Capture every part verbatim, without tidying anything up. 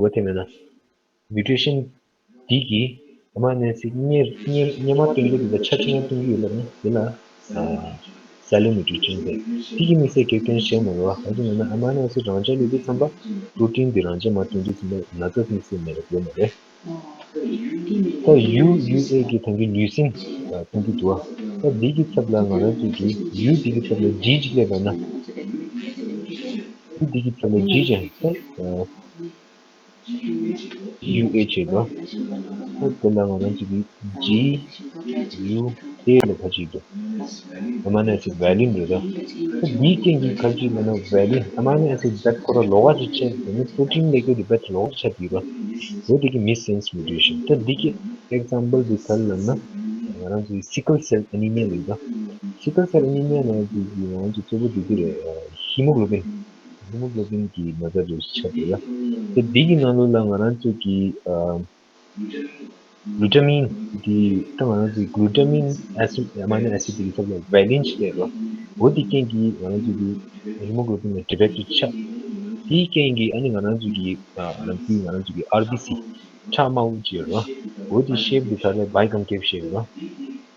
འགྱུར་བ་ཐེབས་མེད་ན། mutation འདི་གིས་amino acid གཉེར་གཉེར་གཉེར་མ་སྟོན་གྱི་འདུག་ད་ཆ་ཆུང་ང་སྟོན་གྱི་ཡོད་ལབ་ན་དེ་ལ་silo mutation ཟེར། འདི་གིས་དམིགས་བསལ་གེགས་སྟོན་བྱས་མ་རེད་བ། ག་ཅི་ལབ་ན་amino acid རང་འཇགས་ལས་དུས་ཙམ་པ་protein འདི་རང་འཇགས་མ་སྟོན་དུས་ཙམ་པ་ན་ཚ་དམིགས་བསལ་མེད་རེད་དགོས་མ་རེད། ད་ཡུ་ཡུ་ཨེ་གི་ཐང་གི་ལུས་སེམས་ཐོན་གྱི་འདུག་ད་འདི་གི་ཚབ་ལ་ང་རང་ཚོས་ཀྱི་ཡུ་འདི་གི་ཚབ་ལ་ཇི་ཅིག་སླེབས་པ་ན། ཡུ་འདི་གི་ཚབ་ལ་ཇི་ཅན་ད་ཡུ་ཨེ་བྱེད་དོ། ད་དེ་ལ་ང་རང་ཚོས་ཀྱི་ཇི་ཡུ་ཨེ་ལ་ཁ་ཅིག་འདུག amino acid valine རེད་ད། ད་འདིའི་རྐྱེན་གྱིས་ག་ཅི་ལབ་ན་valine amino acid that ཁོ་ར་ལོགས་ཀ་ཅིག་ཆགས་དེ་ནི་protein ལས་ཀྱི་རིགས་པ་དེ་ལོགས་ཀ་ཆགས་དེ་ར། འོ་དེ་གི་missense mutation ད་འདི་གི་example དེ་ག་རེ་ལབ་ན་ང་རང་ཚོའི་sickle cell anemia ལབ་ད། sickle cell anemia ལབ་དེ་གི་ང་རང་ཚོ་གཙོ་བོ་དེ་དེ་རེད། hemoglobin hemoglobin གི་ན་ཚ་དེ་ཆགས་དེ་ར། ད་འདི་གི་ནང་ལོགས་ལ་ང་རང་ཚོ་གི་ཨ། glutamine འདི་ད་ང་རང་ཚོའི་glutamine acid amino acid དེ་གི་ཚབ་ལ་valine ཞིག་སླེབས་རོ། འོ་དེ་རྐྱེན་གྱིས་ང་རང་ཚོའི་hemoglobin ལ་defect ཆགས། དེའི་རྐྱེན་གྱིས་ཨ་ནི་ང་རང་ཚོའི་གི་ཨ་ང་རང་ཚོའི་ང་རང་ཚོའི་གི་R B C ཁྲག་དམར་པོ་ཅིག་ཡོད་རོ། འོ་དེ་shape དེ་ག་རེ་bicon ལབ་རོ།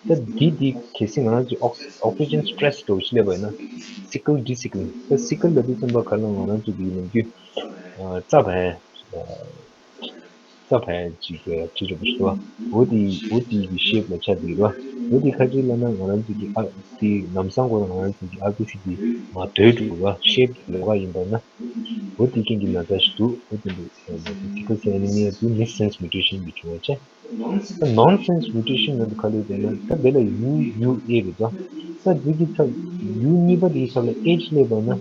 ད་འདི་འདི་གལ་སྲིད་ང་རང་ཚོའི་ox- oxygen stress འདྲ་བོ་ཞིག་སླེབས་པ་ཡིན་ན་sickle desicking ད་sickle ལབ་དུས་ཙམ་པ་ག་ལ་ང་རང་ཚོའི་གི་ནམ་རྒྱུན་ཨ་རྩ་བའི་ཨ། རྩ་བ་ཅིག་གི་ཅི་རེད་པ་ཞུ་བ། འོ་དེ་འོ་དེ་གི་shape ལ་ཆགས་ཀྱི་རེད་བ། འོ་དེ་ག་ཅི་ལབ་ན་ང་རང་ཚོ་གི་ཨ་དེ་ལམ་སང་ཁོ་རང་ང་རང་ཚོ་གི་R B C དེ་མར་དོད་འགྲོ་བ་shape ལོགས་ཀ་ཡིན་པ་ན། འོ་དེ་རྐྱེན་གྱིས་ན་ཚ་ཞིག་འདུག་འོ་དེ་འདུག sickle cell anemia དེ་missense mutation གི་བྱུང་བ་བྱས། ད་nonsense mutation ལབ་དུས་ག་རེ་རེད་ན་ད་དེ་ལ་U U A རེད་ད། ད་འདི་གི་ཚབ་U གཉིས་པ་དེ་གི་ཚབ་ལ H སླེབས་པ་ན་ཨེ་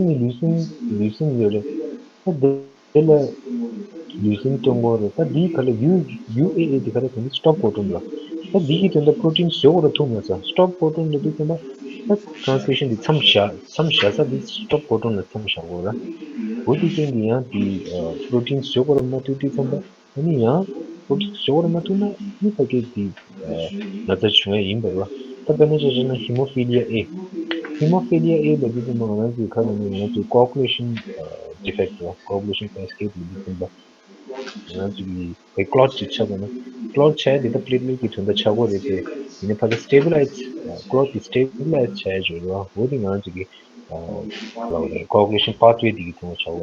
ནི་ལུས་སེམས་ལུས་སེམས་ཡོད་རེད། ད་དེ། དེ་ལ་ལུས་སེམས་སྟོན་དགོས་རེད། ད་འདིའི་ག་ལ་U U A A དེ་ག་ལ་དེ་ནི་stop codon རེད། ད་འདི་གི་དོན་དག་protein བཟོ་དགོས་ར་ཐུབ་མ་ས་stop codon ལ་དུས་ཙམ་པ་ད་transcription འདི་མཚམས་བཞག་མཚམས་བཞག་ས་འདི་stop codon ལ་མཚམས་བཞག་དགོས་ར། འོ་དེ་རྐྱེན་གྱིས་ཡང་དེ་protein བཟོ་དགོས་ར་མ་ཐུབ་དུས་ཙམ་པ་ཨ་ནི་ཡང་protein བཟོ་དགོས་ར་མ་ཐུབ་ན་ཨ་ནི་ཕ་གི་དེ་ན་ཚ་བྱུང་ཡ་ཡིན་པ་རེད་བ། ད་དཔེར་ན་ཆ་བཞག་ན་hemophilia A hemophilia A ལ་དུས་ཙམ་པ་ང་རང་ཚོའི་ཁ་ལ་ནི་ང་རང་ཚོའི་coagulation defect རེད་བ། coagulation cascade ལ་དུས་ཙམ་པ་ང་རང་ཚོ་གི་བའི་clot ཅིག་ཆགས་པ་ན་clot ཆགས་ཡ་དེ་ད་platelet གི་དོན་དག་ཆགས་ཀྱི་རེད་དེ། ཡིན་ནའི་ཕ་གི་stabilize clot གི་stabilize བྱས་ཡ་ཅིག་རེད་བ། འོ་དེ་ང་རང་ཚོ་གི་coagulation pathway དེ་གི་དོན་དག་ཆགས་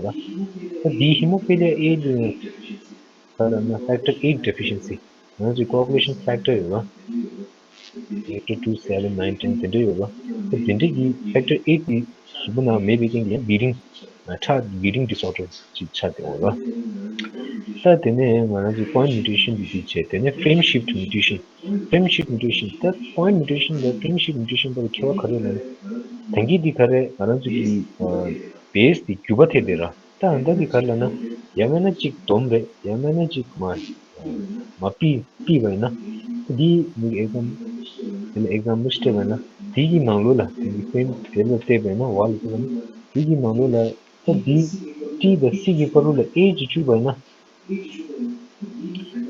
ཀྱི་རེད། ད་དེའི་hemophilia A དེ་ག་ལབ་ན་factor eight deficiency ང་ཚོའི་coagulation factor ཡོད་ལ། factor two seven nine ten དེ་འདྲ་ཡོད་ལ། དེ་འདྲ་གི་factor eight དེ་གཟུགས་པོ་ནང་མེད་པའི་རྐྱེན་གྱིས་bleeding ཁྲག་bleeding disorder ཅིག་ཆགས་བསྡད་ཡོད་ལ། ད་དེ་ནས་ང་རང་ཚོའི་point mutation དེ་དེ་བྱས། དེ་ནས་frame shift mutation frame shift mutation ད་point mutation དང་frame shift mutation བར་ཁྱད་པར་ག་རེ་ལབ་ན། ད་གིན་དེ་ག་རེ་ང་རང་ཚོ་གི་base དེ་འགྱུར་བ་ཐེབས་བསྡད་ར། ད་ཨ་ད་གི་ག་རེ་ལབ་ན། ཡང་མིན་ན་གཅིག་སྡོམ་རེད། ཡང་མིན་ན་གཅིག་མ་མ་ཕུད་ཕུད་པ་ཡིན་ན། འདི་མི་གི་exam དེ་ལ་example ཞིག་སྤྲད་པ་ཡིན་ན། དེ་གི་ནང་ལོགས་ལ་དེ་གི་frame དེ་ལ་བལྟས་པ་ཡིན་ན་བ་ལ་བལྟས་པ་ཡིན་ན། དེ་གི་ནང་ལོགས་ལ་ད་འདི་T དང་C གི་བར་དུ་ལ་A ཅིག་བཅུག་པ་ཡིན་ན།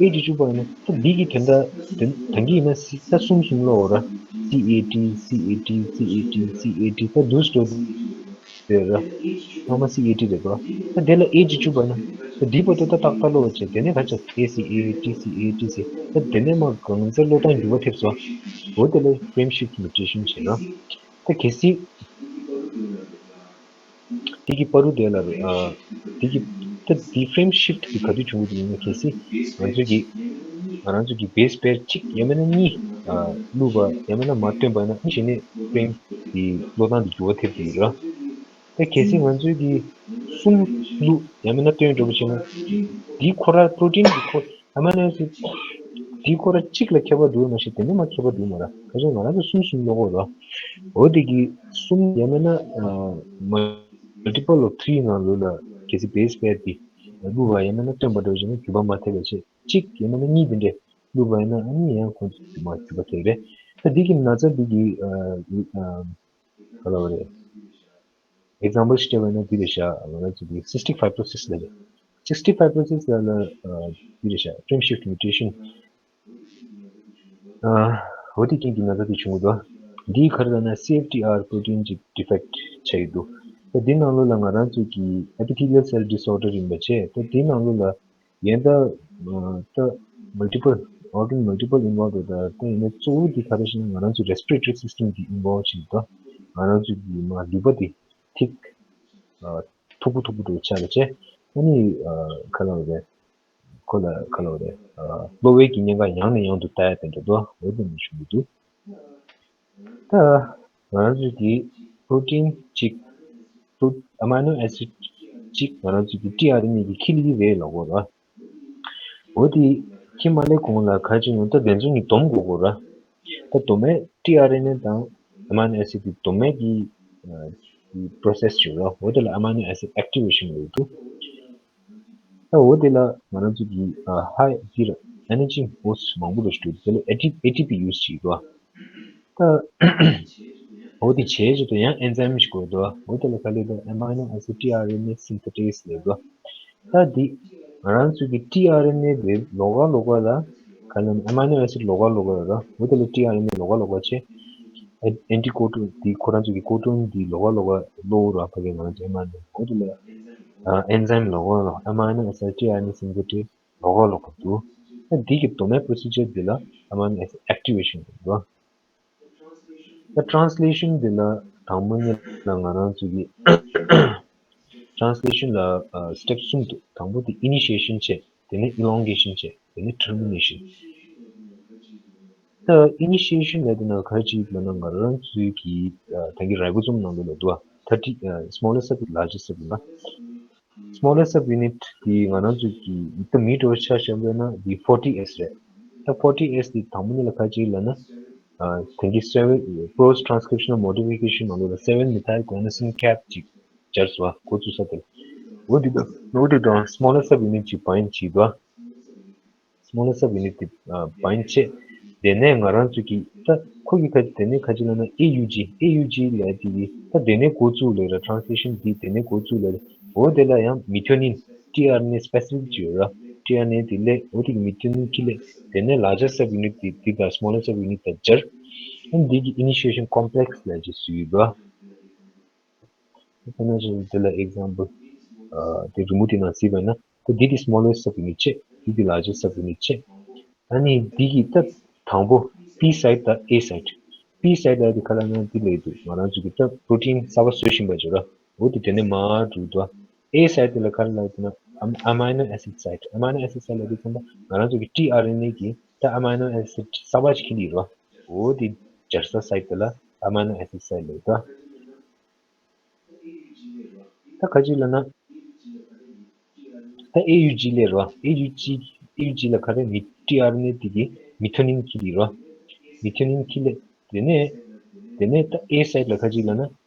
A ཅིག་བཅུག་པ་ཡིན་ན་ད་འདི་གི་དོན་དག་དོན་ད་གིན་ཡིན་ན་C ད་གསུམ་གསུམ་ལོག་འོ་ར། C A T C A T C A T C A T C A T ད་འདུག་སེ་འགྲོ་དུས། རེད་ར། ཨ་མ་སི་ཨེ་ཊི་རེད་པ། ད་དེ་ལ་ཨེ་ཅིག་བཅུག་པ་ན། ད་འདི་བར་དུ་ད་ཏག་ཏག་ལོག་བྱས། དེ་ནས་ག་ཅི་ཨེ་སི་ཨེ་ཊི་སི་ཨེ་ཊི་སི། ད་དེ་ནས་མ་གང་ཚེ་ལོག་སྟངས་འགྱུར་བ་ཐེབས་སོང་། འོ་དེ་ལ་frame shift mutation བྱས་ན། ད་གལ་སྲིད་དེ་གི་བར་དུ་དེ་ལ་རེད། ཨ། དེ་གི་ད་དེ་frame shift དེ་ག་དུས་བྱུང་གི་འདུག་ཡིན་ན། གལ་སྲིད་ང་ཚོ་གི་ང་རང་ཚོ་གི་base pair གཅིག་ཡང་མིན་ན་གཉིས། ཨ། བླུགས་པ་ཡང་མིན་ན་མ་བཏོན་པ་ཡིན་ན། ཨ་ནི་གཞི་ནས་frame དེ་ལོག་སྟངས་དེ་འགྱུར་བ་ཐེབས་ཀྱི་ཡོད་རེད། ད་གལ་སྲིད་ང་ཚོས་ཀྱིས་གསུམ་བླུགས་ཡང་མིན་ན་བཏོན་འགྲོ་བ་བྱས་ན། འདིའི་ཁོ་ར་protein གྱི་ཁོ་amino acid འདིའི་ཁོ་ར་གཅིག་ལ་ཁྱད་པར་འདུག་མ་གཞི་དེ་ནས་མ་ཁྱད་པར་འདུག་མ་ར། ག་ཅི་ང་རང་ཚོ་གསུམ་གསུམ་བླུགས་དགོས་ར། འོ་དེ་གི་གསུམ་ཡང་མིན་ན་ཨ་multiple of three ནང་ལོགས་ལ་གལ་སྲིད་base pair འདི་བླུགས་པ་ཡང་མིན་ན་བཏོན་པ་འདྲ་བ་བྱས་ན་འགྱུར་བ་མ་ཐེབས་པ་བྱས། གཅིག་ཡང་མིན་ན་གཉིས་འདི་འདྲས་བླུགས་པ་ཡིན་ན། ཨ་ནི་ཡང་ཁོང་ཚོ་མ་འགྱུར་བ་ཐེབས་རེད། ད་འདི་གི་ན་ཚ་འདི་གི་ཨ་ཨ་ག་ལབ་རེད། example ཞིག་སྤྲད་པ་ཡིན་ན་འདི་རེད་ཤག་ང་རང་ཚོ་འདི་cystic fibrosis ལབ་རེད། cystic fibrosis ལབ་ན་ཨ་འདི་རེད་ཤག frame shift mutation ཨ་འོ་དེ་རྐྱེན་གྱིས་ན་ཚ་དེ་བྱུང་གི་འདུག་འདིའི་ཁར་ལ་ན་སི་ཨེཕ་ཊི་ཨར་protein གྱི་defect ཆགས་ཀྱི་འདུག་ད་འདི་ནང་ལོགས་ལ་ང་རང་ཚོ་གི་epithelial cell disorder ཡིན་པ་བྱས། ད་འདི་ནང་ལོགས་ལ་ཡིན་ད་ད་multiple organ multiple involved ད་ཡིན་ན་གཙོ་བོ་འདི་ག་རེ་ཞིག་ང་རང་ཚོ་respiratory system འདི་involve བྱེད་འདུག་ང་རང་ཚོ་གི་མ་ལུས་པ་འདི་ཐིག་མཐུག་པོ་མཐུག་པོ་འདྲ་ཆགས་པ་བྱས། ཨ་ནི་ག་ལ་བ་རེད། ཁོ་ལ་ག་ལ་བ་རེད། གློ་བའི་གི་ཉེན་ཁ་ཡང་ནས་ཡང་དུ་ལྟ་ཡ་དེ་འདྲ་འདུག་འོ་དེ་མི་བྱུང་གི་འདུག་ད་ང་རང་ཚོ་གི་protein གཅིག pro- amino acid གཅིག་ང་རང་ཚོ་གི་tRNA གི་ཁྱི་ལི་རེད་ལ་གོ་ར། འོ་དེ་ཁྱི་མ་ལེ་གོང་ལ་ག་ཅིག་ཡོང་ད་དེ་ཚོ་གཉིས་སྡོམ་དགོས་གོ་ར། ད་སྡོམ་མེད་tRNA དང་amino acid གི་སྡོམ་མེད་ཀྱི་process ཅིག་ར། འོ་དེ་ལ་amino acid activation ལ་ཡོད་དུ། ད་འོ་དེ་ལ་ང་རང་ཚོ་གི་ཧ་ཡ་དེ་ར་energy host མང་པོ་ར་ཞིག་འདུག་དེ་ལ་ATP use བྱེད་དགོས། ད་འོ་དེ་བྱས་ཆེད་དུ་ཡང་enzyme ཞིག་དགོས་འདུག་འོ་དེ་ལ་ག་ལེ་ད་amino acid tRNA synthetase ལབ་འདུག་ད་འདི་ང་རང་ཚོ་གི་tRNA དེ་ལོགས་ཀ་ལོགས་ཀ་ལ་ག་ལེ་amino acid ལོགས་ཀ་ལོགས་ཀ་ཡོད་ར། འོ་དེ་ལ་tRNA ལོགས་ཀ་ལོགས་ཀ་བྱས། anti codon དེ་ཁོ་རང་ཚོ་གི་codon དེ་ལོགས་ཀ་ལོགས་ཀ་ལོགས་ར་ཕ་གི་ང་རང་ཚོ་mRNA འོ་དེ་ལ་enzyme ལོགས་ཀ་ལོགས་amino acid tRNA synthetase ལོགས་ཀ་ལོགས་ཀ་འདུག་ད་འདི་གི་སྡོམ་མེད་procedure འདི་ལ་amino acid activation ལབ་འདུག་ད་translation འདི་ལ་དང་པོ་ཉིད་ལ་ང་རང་ཚོ་གི་translation ལ་step གསུམ་འདུག་དང་པོ་དེ་initiation བྱས། དེ་ནས་elongation བྱས། དེ་ནས་termination ད་initiation ལབ་དེ་ན་ག་ཅིག་ལབ་ན་ང་རང་ཚོའི་གི་ད་གི་ribosome ནང་ལོགས་ལ་འདུག་ད་ཐ་ཊི་smallest sub largest sub ལ། smallest sub unit དེ་ང་རང་ཚོ་གི་ད་མི་འདྲ་བོ་ཆ་བཞག་པ་ན་དེ་forty S རེད། ད་forty S དེ་དང་པོ་ཉིད་ལ་ག་ཅིག་ལབ་ན། དེང་གི་seven post transcriptional modification ནང་ལོགས་ལ་seven methyl guanosine cap ཅིག་སྦྱར་སོང་བ་འགོ་བཙུགས་ས་དེ་ལ། འོ་དེ་དང་འོ་དེ་དང་smallest sub unit ཅིག་bind བྱེད་དོ། smallest sub unit དེ་bind བྱས། དེ་ནས་ང་རང་ཚོ་གི་ད་ཁོ་གི་ཁ་དེ་ནས་ག་ཅི་ལབ་ན་ཨེ་ཡུ་ཇི་ཨེ་ཡུ་ཇི་ལབ་དེ་གི་ད་དེ་ནས་འགོ་བཙུགས་ལེ་ར། translation དེ་དེ་ནས་འགོ་བཙུགས་ལེ་ར། འོ་དེ་ལ་ཡང་methionine tRNA specific ཅིག་ཡོད་ར། tRNA དེ་ལས་འོ་དེ་གི་methionine ཁྱི་ལས་དེ་ནས་largest sub unit དེ་དེ་དང་smallest sub unit དང་སྦྱར། ཨ་འདི་གི་initiation complex ལབ་ཅིག་བཟོས་ཡོད་ར། དཔེར་ན་ཅིག་དེ་ལ་example དེ་རི་མོ་དེ་ནང་གཟིགས་པ་ན་ད་འདི་དེ་smallest sub unit བྱས། འདི་དེ་largest sub unit བྱས། ཨ་ནི་འདི་གི་ད་དང་པོ་B site དང་A site། B site ལ་དེ་ག་ལ་ན་འདི་ལས་འདུག་ང་རང་ཚོ་གི་ད་protein གསར་པ་བཟོ་བཞིན་པ་ཅིག་ར། འོ་དེ་དེ་ནས་མར་འགྲོ་འདུག A site དེ་ལ་ག་རེ་ལབ་ཡོད་ན་amino acid site། amino acid site ལ་དེ་ཚང་མ་ང་རང་ཚོ་གི་tRNA གི་ད་amino acid གསར་པ་ཞིག་ཁྱེར་ཡོད་ར། འོ་དེ་སྦྱར་ས་site དེ་ལ་amino acid site ལབ་ཡོད་ད། ད་ག་ཅི་ལབ་ན། ད་ཨེ་ཡུ་ཇི་ལས་རོ། ཨེ་ཡུ་ཇི་ཨེ་ཡུ་ཇི་ལ་ག་རེ་མི་ཊི་ཨར་ཨེན་ཨེ་དེ་གི་མི་ཐོ་ནིན་ཁྱེར་ཡོད་རོ། མི་ཐོ་ནིན་ཁྱེར་ལས། དེ་ནས་དེ་ནས་ད་ཨེ་སའིཌ་ལ་ག་ཅི་ལབ་ན།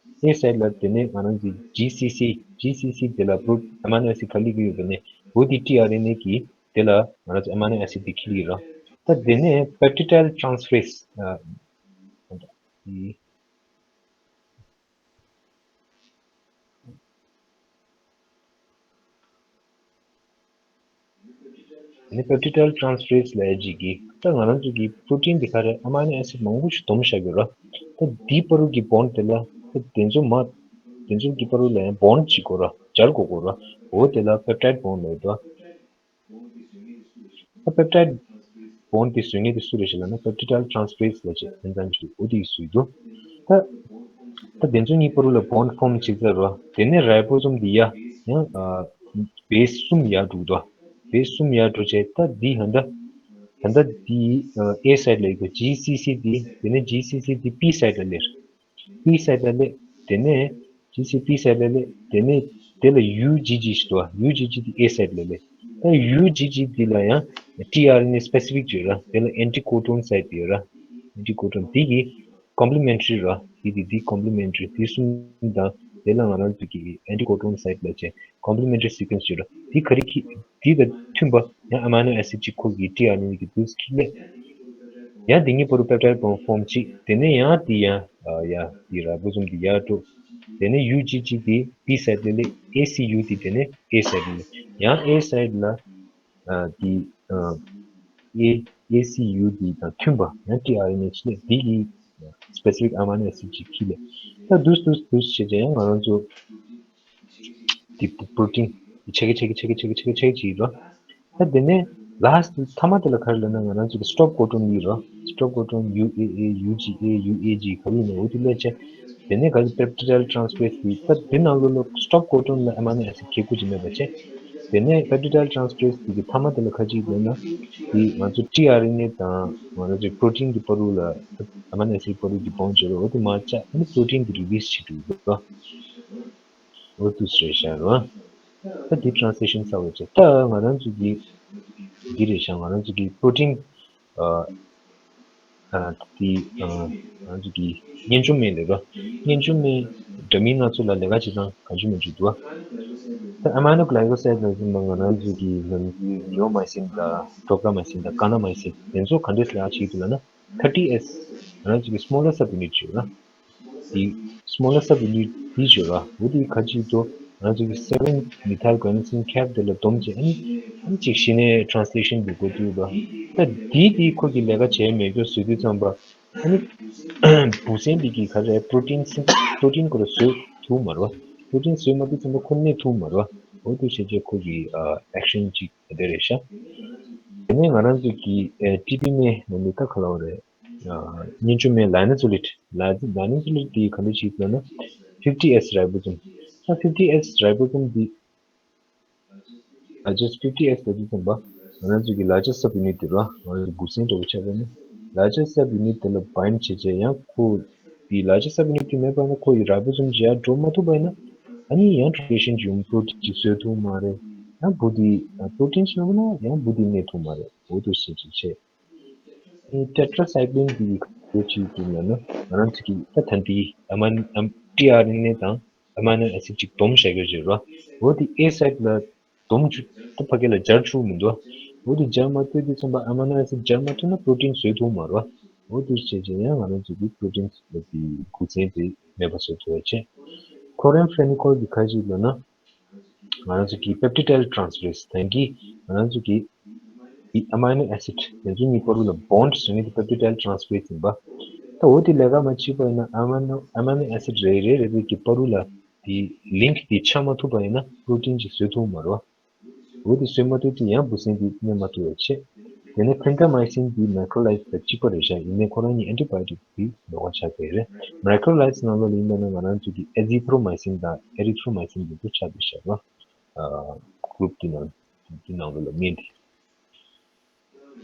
ཨེ་སའིཌ་ལ་དེ་ནས་ང་རང་གི་ཇི་སི་སི་ཇི་སི་སི་དེ་ལ་པྲོ་ཨ་མ་ནོ་ཨེ་སིཌ་ག་ལེ་གི་ཡོད་པ་ནས་འོ་དེ་ཊི་ཨར་ཨེན་ཨེ་གི་དེ་ལ་ང་རང་ཚོ་ཨ་མ་ནོ་ཨེ་སིཌ་དེ་ཁྱེར་ཡོད་རོ། ད་དེ་ནས་པེབ་ཊའིཌ་ཊི་རན་སི་ཕེ་རེ་སི་ཨ། ནི་པེབ་ཊའིཌ་ཊི་རན་སི་ཕེ་རེ་སི་ལབ་ཡ་ཅིག་གིས་ད་ང་རང་ཚོ་གི་པྲོ་ཊིན་འདི་ག་རེ་ཨ་མ་ནོ་ཨེ་སིཌ་མང་པོ་ཞིག་སྡོམ་བཞག་ཡོད་ར། ད་འདིའི་བར་དུ་གི་བོན་ཌི་དེ་ལ་ད་དེ་ཚོ་མ་དེ་ཚོ་གི་བར་དུ་ལ་ཡང་བོན་ཌི་ཅིག་དགོས་ར། སྦྱར་དགོས་དགོས་ར། འོ་དེ་ལ་པེབ་ཊའིཌ་བོན་ཌི་ལབ་ཡོད་དོ། ད་པེབ་ཊའིཌ་བོན་ཌི་དེ་བཟོ་མཁན་དེ་སུ་རེད་ཞེས་ལབ་ན་པེབ་ཊའིཌ་ཊི་རན་སི་ཕེ་རེ་སི་ལབ་བྱས་ཨེན་ཛའིམ་ཅིག་འོ་དེ་ཡིས་བཟོས་འདུག་ད་ད་དེ་ཚོ་གཉིས་བར་དུ་ལ་བོན་ཌི་ཕོམ་བྱེད་ཚར་རོ། དེ་ནས་རའི་བོ་སོམ་འདི་ཡ་ཡང་ཨ་བེ་སི་གསུམ་ཡར་འགྲོ་འདུག་བེ་སི་གསུམ་ཡར་འགྲོ་བྱས་ད་འདི་ཧན་ད་ཧན་ད་འདི་ཨ་ཨེ་སའིཌ་ལ་ཡོད་པའི་ཇི་སི་སི་འདི་དེ་ནས་ཇི་སི་སི་འདི་པི་སའིཌ་ལ་སླེབས། པི་སའིཌ་ལ་སླེབས། དེ་ནས་ཇི་སི་པི་སའིཌ་ལ་སླེབས། དེ་ནས་དེ་ལ་ཡུ་ཇི་ཇི་ཞིག་འདུག་བ། ཡུ་ཇི་ཇི་དེ་ཨེ་སའིཌ་ལ་སླེབས། ད་ཡུ་ཇི་ཇི་དེ་ལ་ཡང་ཊི་ཨར་ཨེན་ཨེ་སི་པེ་སི་ཕིག་ཅིག་ཡོད་ར། དེ་ལ་ཨེན་ཊི་ཀོ་ཌོན་སའིཊ་ཡོད་ར། ཨེན་ཊི་ཀོ་ཌོན་དེ་གི་ཀོམ་པི་ལི་མེན་ཊ་རི་ར། དེ་དེ་དེ་ཀོམ་པི་ལི་མེན་ཊ་རི་དེ་གསུམ་དང་དེ་ལ་ང་རང་ཚོ་གི་ཨེན་ཊི་ཀོ་ཌོན་སའིཊ་ལབ་བྱས། ཀོམ་པི་ལི་མེན་ཊ་རི་སི་ཀུ་ཨེན་སི་ཡོད་ར། དེ་ག་རེ་ཁྱེར་དེ་དང་མཐུན་པ་ཡང་ཨ་མ་ནོ་ཨེ་སིཌ་གཅིག་ཁོ་གི་ཊི་ཨར་ཨེན་ཨེ་གི་དུས་ཁྱེར་ལས། ཡང་དེ་གཉིས་བར་དུ་པེབ་ཊའིཌ་བོན་ཌི་ཕོམ་བྱེད། དེ་ནས་ཡང་དེ་ཡང་ཡ་དེ་རའི་བོ་སོམ་དེ་ཡར་འགྲོ། དེ་ནས་ཡུ་ཇི་ཇི་དེ་པི་སའིཌ་ལ་སླེབས། ཨེ་སི་ཡུ་དེ་དེ་ནས་ཨེ་སའིཌ་ལ་སླེབས། ཡང་ཨེ་སའིཌ་ལ་དེ་ཨེ་ཨེ་སི་ཡུ་དེ་དང་མཐུན་པ་ཡང་ཊི་ཨར་ཨེན་ཨེ་ཅིག་སླེབས། དེ་གི་སི་པེ་སི་ཕིག་ཨ་མ་ནོ་ཨེ་སིཌ་ཅིག་ཁྱེར་ལས། ད་འདུག་འདུག་འདུག་བྱས་བྱས་ཡང་ང་རང་ཚོ་ དེ་པོ་རོ་ཊིན་ཆགས་ཀྱི་ཆགས་ཀྱི་ཆགས་ཀྱི་ཆགས་ཀྱི་ཆགས་ཀྱི་ཆགས་ཀྱི་ཆགས་ཀྱི་ཡོད་རེད། ད་དེ་ནས་ལཱསི་ཊི་མཐའ་མ་དེ་ལ་ག་རེ་ལབ་ན་ང་རང་ཚོ་གི་སི་ཊོབ་ཀོ་ཌོན་གཉིས་རེད། སི་ཊོབ་ཀོ་ཌོན་ཡུ་ཨེ་ཨེ་ཡུ་ཇི་ཨེ་ཡུ་ཨེ་ཇི་ག་རེ་ཡིན་ན་འོ་དེ་སླེབས་བྱས། དེ་ནས་ག་རེ་པེབ་ཊི་ཌའིལ་ཊི་རན་སི་ཕེ་རེ་སི་དེ་ད་དེ་ནང་ལོགས་ལ་སི་ཊོབ་ཀོ་ཌོན་ལ་ཨ་མ་ནོ་ཨེ་སིཌ་གི་སྐུ་ཅིག་མེད་པ་བྱས། དེ་ནས་པེབ་ཊི་ཌའིལ་ཊི་རན་སི་ཕེ་རེ་སི་དེ་གི་མཐའ་མ་དེ་ལ་ག་ཅིག་ལབ་ན་དེ་ང་ཚོ་ཊི་ཨར་ཨེན་ཨེ་དང་ང་ཚོ་པོ་རོ་ཊིན་གི་བར་དུ་ལ་ཨ་མ་ནོ་ཨེ་སིཌ་བར་དུ་གི་བོན་ཌི་བྱས་རེད། འོ་དེ་མར་བཅག་ཨ་ནི་པོ་རོ་ཊིན་དེ་རི་ལི་སི་བྱེད་འགྲོ་གི་འདུག་འོ་དེ་རེད་ཤག་རེད། ད་དེ་ཊི་རན་སི་ལེ་ཤན་གསར་པ་བྱས། ད་ང་རང་ཚོ་གི་འདི་རེད་ཤག་ང་རང་ཚོ་གི་པོ་རོ་ཊིན་ཨ་ཨ་དེ་ཨ་ང་རང་ཚོ་གི་རྔན་ཆུང་སྨན་རེད་རོ། རྔན་ཆུང་སྨན་འདྲ་མིན་སྣ་ཚོགས་ལ་ལས་ཀ་བྱེད་སྟངས་གང་བྱུང་མང་བྱུང་འདུག་ད་ཨ་མ་ནོ་གི་ལའི་ཀོ་སའིཌ་ལ་ཟིན་པ་ང་རང་ཚོ་གི་ནིའོ་མའི་སིན་དང་ཊོ་ཀ་མའི་སིན་དང་ཀ་ན་མའི་སིན་དེ་ཚོ་ག་འདྲས་ལས་ཀ་བྱེད་ཀྱི་འདུག་ལབ་ན། ཐར་ཊི་ཨེས། ང་རང་ཚོ་གི་སི་མོ་ལར་སབ་ཡུ་ནིཊ་ཡོད་ལ། དེ་སི་མོ་ལར་སབ་ཡུ་ནིཊ་དེ་ཡོད་ལ། འོ་དེ་ག་ཅིག་ཏུ་ང་རང་ཚོ་གི་སེ་ཝེན་མི་ཐལ་གུ་ཨེ་ནི་སིན་ཁེབ་དེ་ལ་སྡོམ་བྱས། ཨ་ནི་ཨ་ནི་ཅིག་གཞི་ནས་ཊི་རན་སི་ལེ་ཤན་དེ་དགོས་དུས་ལ། ད་དེ་དེ་ཁོ་གི་ལས་ཀ་བྱས་མེད་སྐྱོ་བཟོས་དུས་ཙམ་པ། ཨ་ནི་འབུ་སྲིན་དེ་གི་ག་རེ་པོ་རོ་ཊིན་སིན་པོ་རོ་ཊིན་ཁོ་ར་བཟོས་ཐུབ་མ་རེད་བ། པོ་རོ་ཊིན་བཟོས་མ་ཐུབ་ཙམ་པ་ཁོ་གནས་ཐུབ་མ་རེད་བ། འོ་དེ་བྱས་རྗེས་ཁོ་གི་ཨ་ཨེག་ཤན་ཅིག་དེ་རེད་ཤག་དེ་ནས་ང་རང་ཚོ་གི་ཨེ་ཊི་བི་སྨན་ནང་ནས་ད་ག་ལབ་རེད། ཨ་རྔན་ཆུང་སྨན་ལའི་ན་ཛོ་ལེཊ། ལའི་ན་ཛོ་ལེཊ་དེ་ག་འདྲ་ཞིག་ལབ་ན་ཕིབ་ཊི་ཨེས་རའི་བོ་སོམ། ད་ཕིབ་ཊི་ཨེས་རའི་བོ་སོམ་དེ། ལར་ཇེ་སི་ཊི་ཕིབ་ཊི་ཨེས་ལབ་དུས་ཙམ་པ་ང་རང་ཚོ་གི་ལར་ཇེ་སི་ཊི་སབ་ཡུ་ནིཊ་དེ་རེད་བ། ང་རང་ཚོ་འབུ་སྲིན་འདྲ་བོ་ཆགས་པ་ནི་ལར་ཇེ་སི་ཊི་སབ་ཡུ་ནིཊ་དེ་ལ་བའིན་ཌི་བྱས་བྱས་ཡང་ཁོ་དེ་ལར་ཇེ་སི་ཊི་སབ་ཡུ་ནིཊ་དེ་མེད་པ་ན་ཁོ་ཡི་རའི་བོ་སོམ་ཅིག་ཡར་འགྲོ་མ་ཐུབ་པ་ཡིན་ན། ཨ་ནི་ཡང་ཊི་རན་སི་ལེ་ཤན་ཅིག་ཡོང་། པོ་རོ་ཊིན་ཅིག་བཟོས་ཐུབ་མ་རེད། ཡང་འབུ་དེ་པོ་རོ་ཊིན་ཅིག་མེད་པ་ན་ཡང་འབུ་དེ་གནས་ཐུབ་མ་རེད། འོ་དེ་བྱས་ཅིག་བྱས། ཨེ་ཊེ་ཊ་ར་སའི་ཀི་ལིན་དེ་གི་ག་རེ་བྱེད་ཀྱི་འདུག་ལབ་ན་ང་རང་ཚོ་གི་ད་ད་ལྟའི་ཨ་མ་ཨམ་ཊི་ཨར་ཨེན་ཨེ་དང་ཨ་མ་ནོ་ཨེ་སིཌ་ཅིག་སྡོམ་བྱ་རྒྱུ་ཅིག་རེད་བ། འོ་དེ་ཨེ་སའིཌ་ལ་སྡོམ་བཅུག་ད་ཕ་གི་ལ་སྦྱར་ཆོག་མི་འདུག་འོ་དེ་སྦྱར་མ་ཐུབ་དུས་ཙམ་པ་ཨ་མ་ནོ་ཨེ་སིཌ་སྦྱར་མ་ཐུབ་ན་པོ་རོ་ཊིན་བཟོས་ཐུབ་མ་རེད་བ། འོ་དེ་བྱས་བྱས་ཡང་ང་རང་ཚོ་གི་པོ་རོ་ཊིན་ལ་དེ་འབུ་སྲིན་དེ་མེད་པ་བཟོ་ཐུབ་པ་བྱས། ཁོ་རེན་ཕེ་ནི་ཀོལ་དེ་ག་རེ་བྱེད་ལབ་ན། ང་རང་ཚོ་གི་པེབ་ཊི་ཌའིལ་ཊི་རན་སི་ཕེ་རེ་སི་དེང་གི་ང་རང་ཚོ་གི་ཨ་མ་ནོ་ཨེ་སིཌ་དེ་ཚོ་གཉིས་བར་དུ་ལ་བོན་ཌི་བཟོ་མཁན་དེ་པེབ་ཊི་ཌའིལ་ཊི་རན་སི་ཕེ་རེ་སི་ཡིན་པ། ད་འོ་དེ་ལས་ཀ་མ་བྱེད་པ་ཡིན་ན་ཨ་མ་ནོ་ཨ་མ་ནོ་ཨེ་སིཌ་རེ་རེ་རེ་རེ་གི་བར་དུ་ལ་དེ་ལིང་ཀི་དེ་ཆགས་མ་ཐུབ་པ་ཡིན་ན་པོ་རོ་ཊིན་ཅིག་བཟོས་ཐུབ་མ་རེད་བ། འོ་དེ་བཟོས་མ་ཐུབ་དུས་ཡང་འབུ་སྲིན་དེ་གནས་མ་ཐུབ་པ་བྱས། དེ་ནས་ཕེན་ཐ་མའི་སིན་དེ་མེ་ཀོ་རོ་ལའིཌ་དང་གཅིག་པ་རེད་ཤག་ཡིན་ནའི་ཁོ་རང་གཉིས་ཨན་ཊི་བྷ་ཡོ་ཊིག་དེ་ལོགས་ཀ་ཆགས་ཀྱི་རེད། མེ་ཀོ་རོ་ལའིཌ་ནང་ལོགས་ལ་ཡིན་པ་ན་ང་རང་ཚོ་གི་ཨེ་ཛི་ཐི་རོ་མའི་སིན་དང་ཨེ་རི་ཐི་རོ་མའི་སིན་དེ་ཚོ་ཆགས་བསྡད་ཤག་ལ། ཨ་གུ་རུབ་དེ་ནང་དེ་ནང་ལོགས་ལ་སྨན་དེ།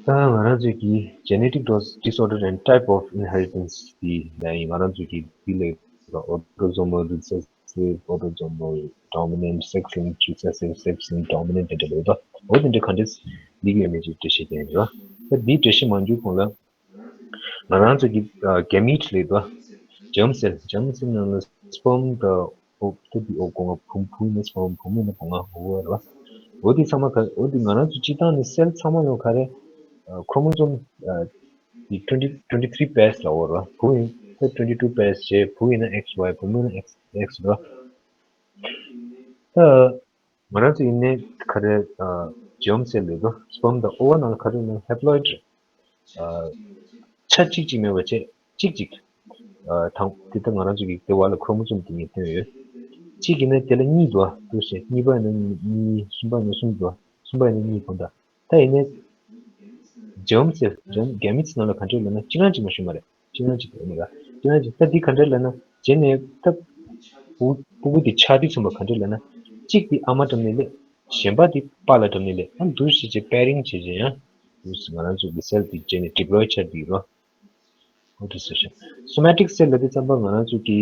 ད་ང་རང་ཚོ་གི་genetic dis- disorder and type of inheritance དེ་ལ་ཡིན། ང་རང་ཚོ་གི་དེ་ལ་autosomal recessive, autosomal dominant, sex linked recessive, sex linked dominant དེ་འདྲ་ལོས་ད། འོ་དེ་འདྲ་ག་འདྲས་ལིག་ཡོད་མེད་ཅིག་འགྲེལ་བཤད་རྒྱག་ཡིན་རོ། ད་དེའི་འགྲེལ་བཤད་མ་འཇུག་གོང་ལ། ང་རང་ཚོ་གི་གེ་མིཊ་ལས་དོ། ཇེརམ་སེལ། ཇེརམ་སེལ་ནང་ལ་སི་པརམ་དང་འོ་ཏེ་དེ་འོ་སྒོ་ང་བུ་བུ་ཡིན་ན་སི་པརམ། བུ་མོ་ཡིན་ན་སྒོ་ང་འོ་བ་རེད་བ། འོ་དེ་ཚང་མ་ག་འོ་དེ་ང་རང་ཚོ་སྤྱི་བཏང་ནས་སེལ་ཚང་མ་ཡོང་ག་རེ། ཁོ་རོ་མོ་སོམ་དེ་twenty twenty three pairs ལ་འོ་རེད་བ། བུ་ཡིན་ད་twenty two pairs བྱས། བུ་ཡིན་ན་ཨེག་སི་ཝའི། བུ་མོ་ཡིན་ན་ཨེག་སི་ཨེག་སི་རེད་བ། ད། ང་རང་ཚོ་ཡིན་ནའི་ག་རེ། ཨ་ཇེརམ་སེལ་ལས་དོ། སི་པརམ་དང་ཨོ་བ་ནང་ལ་ག་རེ་ཡོད་ན་ཧེ་པ་ལོ་ཡིཌ་རེད། ཨ་ཆ་གཅིག་གཅིག་མེད་པ་བྱས་གཅིག་གཅིག་ཨ་དང་དེ་ལྟར་ང་རང་ཚོ་གི་དེ་བར་ལ་ཁོ་རོ་མོ་སོམ་དེ་གཉིས་ཐོན་ཡོད། གཅིག་ཡིན་ན་དེ་ལ་གཉིས་འདུག་ཨ་འདུག་ཟེར། གཉིས་པ་ཡིན་ན་གཉིས། གཉིས། གསུམ་པ་ཡིན་ན་གསུམ་འདུག་ཨ། གསུམ་པ་ཡིན་ན་གཉིས་གོ་ད། ད་ཡིན་ནའི་ཇེརམ་སེལ་ཇེརམ་གེ་མིཊ་ནང་ལ་ག་འདྲ་ལབ་ན་གཅིག་རང་གཅིག་མ་ཞུ་མ་རེད། སྤྱིར་བཏང་གཅིག་ཡོད་མེད་ལ། སྤྱིར་བཏང་གཅིག་ད་འདི་ག་འདྲ་ལབ་ན། རྗེས་ནས་ད་སྤུ་སྤུ་གུ་འདི་ཆགས་དུས་ཙམ་པ་ག་འདྲ་ལབ་ན། གཅིག་འདི་ཨ་མ་འགྲམ་ནས་སླེབས། གཞན་པ་འདི་པཱ་ལགས་འགྲམ་ནས་སླེབས། ཨ་འདུག་བྱས་བྱས་པེ་རིང་བྱས་བྱས་ཡང་། འདུག་ང་རང་ཚོ་གི་སེལ་འདི་རྗེས་ནས་ཌི་པི་ལོའི་ཆགས་འདི་རོ། འོ་དེ་ཟེར་ཤག་སོ་མེ་ཊིག་སེལ་ལབ་དུས་ཙམ་པ་ང་རང་ཚོ་གི་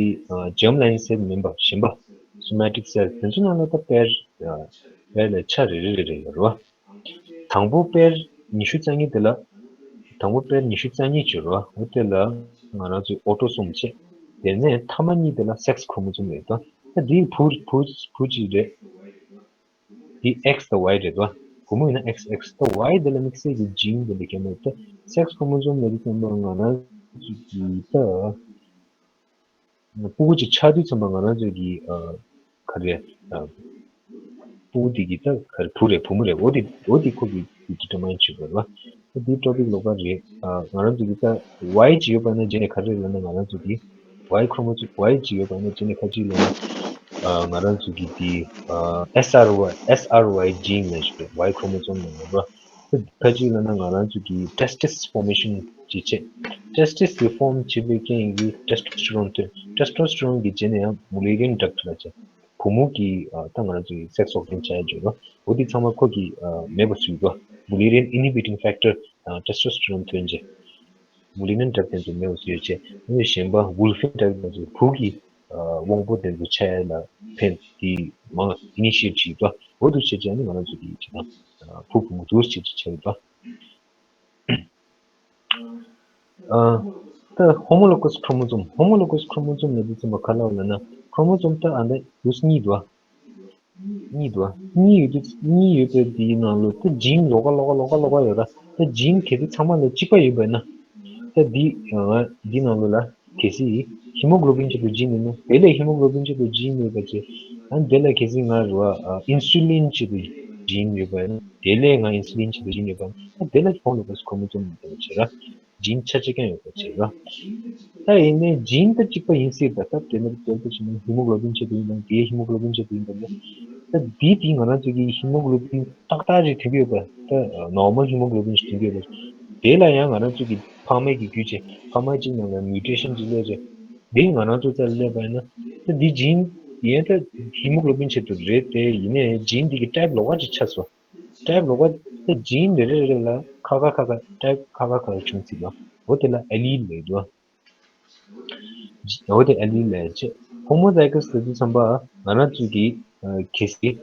ཇེརམ་ལའིན་སེལ་མིན་པ་གཞན་པ། སོ་མེ་ཊིག་སེལ་དེ་ཚོ་ནང་ལ་ད་པེར་པེར་ལ་ཆ་རེ་རེ་རེ་རེ་ཡོད་རེད་བ། དང་པོ་པེར་ཉི་ཤུ་རྩ་གཉིས་དེ་ལ། དང་པོ་པེར་ཉི་ཤུ་རྩ་གཉིས་བྱས་རོ། འོ་དེ་ལ་ང་རང་ཚོའི་ཨོ་ཊོ་སོམ་བྱས། དེ་ནས་མཐའ་མ་གཉིས་དེ་ལ་སེག་སི་ཁོ་རོ་མོ་སོམ་རེད་དོ། ད་འདིའི་བུ་བུ་བུ་གཅིག་རེད། འདི་ཨེག་སི་དང་ཝའི་རེད་དོ། བུ་མོ་ཡིན་ན་ཨེག་སི་ཨེག་སི། ད་ཝའི་དེ་ལ་དམིགས་བསལ་གྱི་ཇིན་དེ་འདྲ་གང་ཡང་མེད་དོ། སེག་སི་ཁོ་རོ་མོ་སོམ་ལ་འདི་ཙམ་པ་ང་རང་ཚོ་གི་ད། སྤུ་གུ་གཅིག་ཆགས་དུས་ཙམ་པ་ང་རང་ཚོ་གི་ཨ་ག་རེ་ཨ་སྤུ་གུ་དེ་གི་ད་ག་རེ་བུ་རེད་བུ་མོ་རེད། འོ་དེ་འོ་དེ་ཁོ་གི་ཌི་ཊར་མའིན་བྱེད་དགོས་རེད་བ། ད་དེའི་ཊོ་པིག་ལོགས་ཀ་རེད། ཨ་ང་རང་ཚོ་གི་ད་ཝའི་གཅིག་ཡོད་པ་ན་རྗེས་ནས་ག་རེ་ལབ་ན་ང་རང་ཚོ་གི་ཝའི་ཁོ་རོ་མོ་སོམ་ཝའི་གཅིག་ཡོད་པ་ན་རྗེས་ནས་ག་ཅིག་ལབ་ན་ ཨ་ང་རང་ཚོ་གི་དེ་ཨ་S R Y S R Y gene ལབ་ཞིག་འདུག Y chromosome ནང་ལ་ར། ད་ཁ་ཅིག་ལབ་ན་ང་རང་ཚོ་གི་testis formation གྱི་ཆེད། testis དེ་form བྱེད་པའི་རྐྱེན་གྱིས་testosterone ཐོན། testosterone གི་རྗེས་ནས་ཡང་Mullerian duct ལབ་བྱས། བུ་མོ་གི་ཨ་ད་ང་རང་ཚོ་གི་sex organ ཆགས་ཡ་བརྗོད་རོ། འོ་དེ་ཚང་མ་ཁོ་གི་ཨ་མེད་པ་བཟོས་འདུག Mullerian inhibiting factor དང་testosterone ཐོན་རྗེས། Mullerian duct དེ་ཚོ་མེད་པ་བཟོས་རྗེས། ཨ་ནི་གཞན་པ་Wolffian duct དེ་ཚོ་བུ་གི་ཨ་དབང་པོ་དེ་ཚོ་ཆགས་ཡ་ལ་ཕན། དེ་མང་initiate བྱེད་འདུག་འོ་དེ་བྱས་རྗེས་ཨ་ནི་ང་རང་ཚོ་གི་ཅི་ད་ཨ་བུ་བུ་མོ་འདུག་བྱས་རྗེས་ཆགས་འདུག་ཨ་ད་homologous chromosome homologous chromosome ལབ་དུས་ཙམ་པ་ག་ལབ་ལབ་ན། chromosome ད་ཨ་ད་ཡུགས་གཉིས་འདུག་ཨ། གཉིས་འདུག་ཨ། གཉིས་ཡོད་དུས་གཉིས་ཡོད་པའི་དེའི་ནང་ལོ་ད་gene ལོགས་ཀ་ལོགས་ཀ་ལོགས་ཀ་ལོགས་ཀ་ཡོད་ར། ད་gene གལ་སྲིད་ཚང་མ་ལ་གཅིག་པ་ཡོད་པ་ཡིན་ན། ད་འདི་ང་འདི་ནང་ལོ་ལ་གལ་སྲིད་hemoglobin ཆེད་དུ་gene ཡོད་ན། དེ་ལས་hemoglobin ཆེད་དུ་gene ཡོད་པ་བྱས། ཨ་ནི་དེ་ལ་གལ་སྲིད་ང་ར་insulin ཆེད་དུ་gene ཡོད་པ་ཡིན་ན། དེ་ལས་ང་insulin ཆེད་དུ་gene ཡོད་པ་ཡིན་ན། ཨ་དེ་ལ་homologous chromosome ཡོད་པ་བྱས་ར། gene ཆ་གཅིག་རྐྱང་ཡོད་པ་བྱས་ར། ད་ཡིན་ནའི་gene ད་གཅིག་པ་ཡིན་སྲིད་པ། ད་དེ་ནི་དེ་ལྟ་བྱས་ན་hemoglobin ཆེད་དུ་ཡིན་དང་། དེའི་hemoglobin ཆེད་དུ་ཡིན་དང་། ད་འདི་དེ་ང་རང་ཚོ་གི་hemoglobin ཏག་ཏག་རེད་དྲན་གྱི་ཡོད་པ། ད་normal hemoglobin ཞིག་དྲན་གྱི་ཡོད་པ། དེ་ལ་ཡང་ང་རང་ཚོ་གི་ཕ་མའི་གི་རྒྱུད་ཅིག་ཕ་མ་གཅིག་ནང་ལ་mutation ཅིག་སླེབས་རྗེས། འདི་ང་རང་ཚོ་རྩ་ལ་སླེབས་པ་ཡིན་ན། ད་འདི་gene ཡིན་ད་hemoglobin ཆེད་དུ་རེད་དེ། ཡིན་ནའི་gene འདི་གི་type ལོགས་ཀ་ཅིག་ཆགས་སོང་། type ལོགས་ཀ་ད་gene རེ་རེ་རེ་ལ་ཁ་ཁ་ཁ་ཁ་type ཁ་ཁ་ཁ་ཁ་བྱུང་སྲིད་ལ། འོ་དེ་ལ་allele ལབ་འདུག་འོ་དེ་allele ལབ་བྱས། homozygous ལབ་དུས་ཙམ་པ་ང་རང་ཚོ་གི་ཨ་གལ་སྲིད་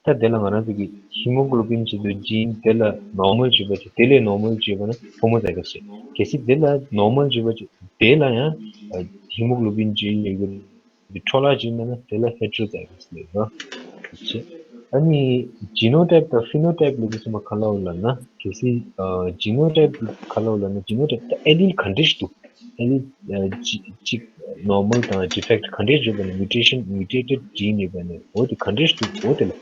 ད་དེ་ལ་ང་རང་ཚོ་གི་hemoglobin ཆེད་དུ་gene དེ་ལ་normal བྱས་པ་བྱས། དེ་ལས་normal བྱས་པ་ན་homozygous རེད། གལ་སྲིད་དེ་ལ་normal བྱས་པ་བྱས། དེ་ལ་ཡང་ཨ་hemoglobin gene ཡོད་པའི་འཕྲོ་བརླག་བྱས་མེད་ན་དེ་ལ་heterozygous ལབ་ར། བྱས། ཨ་ནི་genotype དང་phenotype ལབ་དུས་ཙམ་པ་ག་ལབ་ལབ་ན། གལ་སྲིད་ཨ་genotype ག་ལབ་ལབ་ན། genotype ད་allele ག་འདྲས་ཤིག་འདུག allele ཨ་གཅིག་གཅིག་normal དང་defect ག་འདྲས་ཡོད་པ་ན། mutation mutated gene ཡོད་པ་ན། འོ་དེ་ག་འདྲས་ཤིག་འདུག་འོ་དེ་ལ།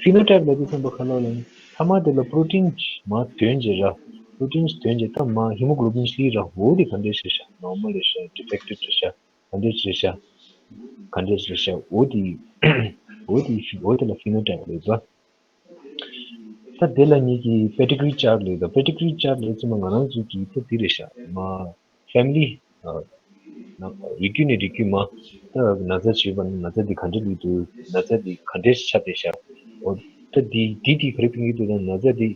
phenotype ལབ་དུས་ཙམ་པ་ག་ལབ་ལབ་ན། ཐ་མ་དེ་ལ་protein མར་ཐོན་རྗེས་ར། protein ཐོན་རྗེས་ད་མར་hemoglobin སླེབས་ར། འོ་དེ་ག་འདྲས་ཤིག་རེད་ཤག normal རེད་ཤག defected རེད་ཤག་ག་འདྲས་རེད་ཤག་ག་འདྲས་རེད་ཤག་འོ་དེ་འོ་དེ་འོ་དེ་ལ་phenotype ལབ་འདུག་ད་དེ་ལ་ངེད་ཀྱིས་pedigree chart ལབ་འདུག pedigree chart ལབ་ཙམ་པ་ང་རང་ཚོ་གི་ད་འདི་རེད་ཤག་མར་family ཨ་ན་རིགས་རྒྱུད་ནས་རིགས་རྒྱུད་མར་ད་ན་ཚ་བྱས་པ་ན་ན་ཚ་འདི་ག་འདྲས་སླེབས་འདུག་ན་ཚ་འདི་ག་འདྲས་ཆགས་བསྡད་ཤག་འོ་ད་འདི་འདི་འདི་ག་རེ་ཕན་གྱི་འདུག་ད་ན་ཚ་འདི་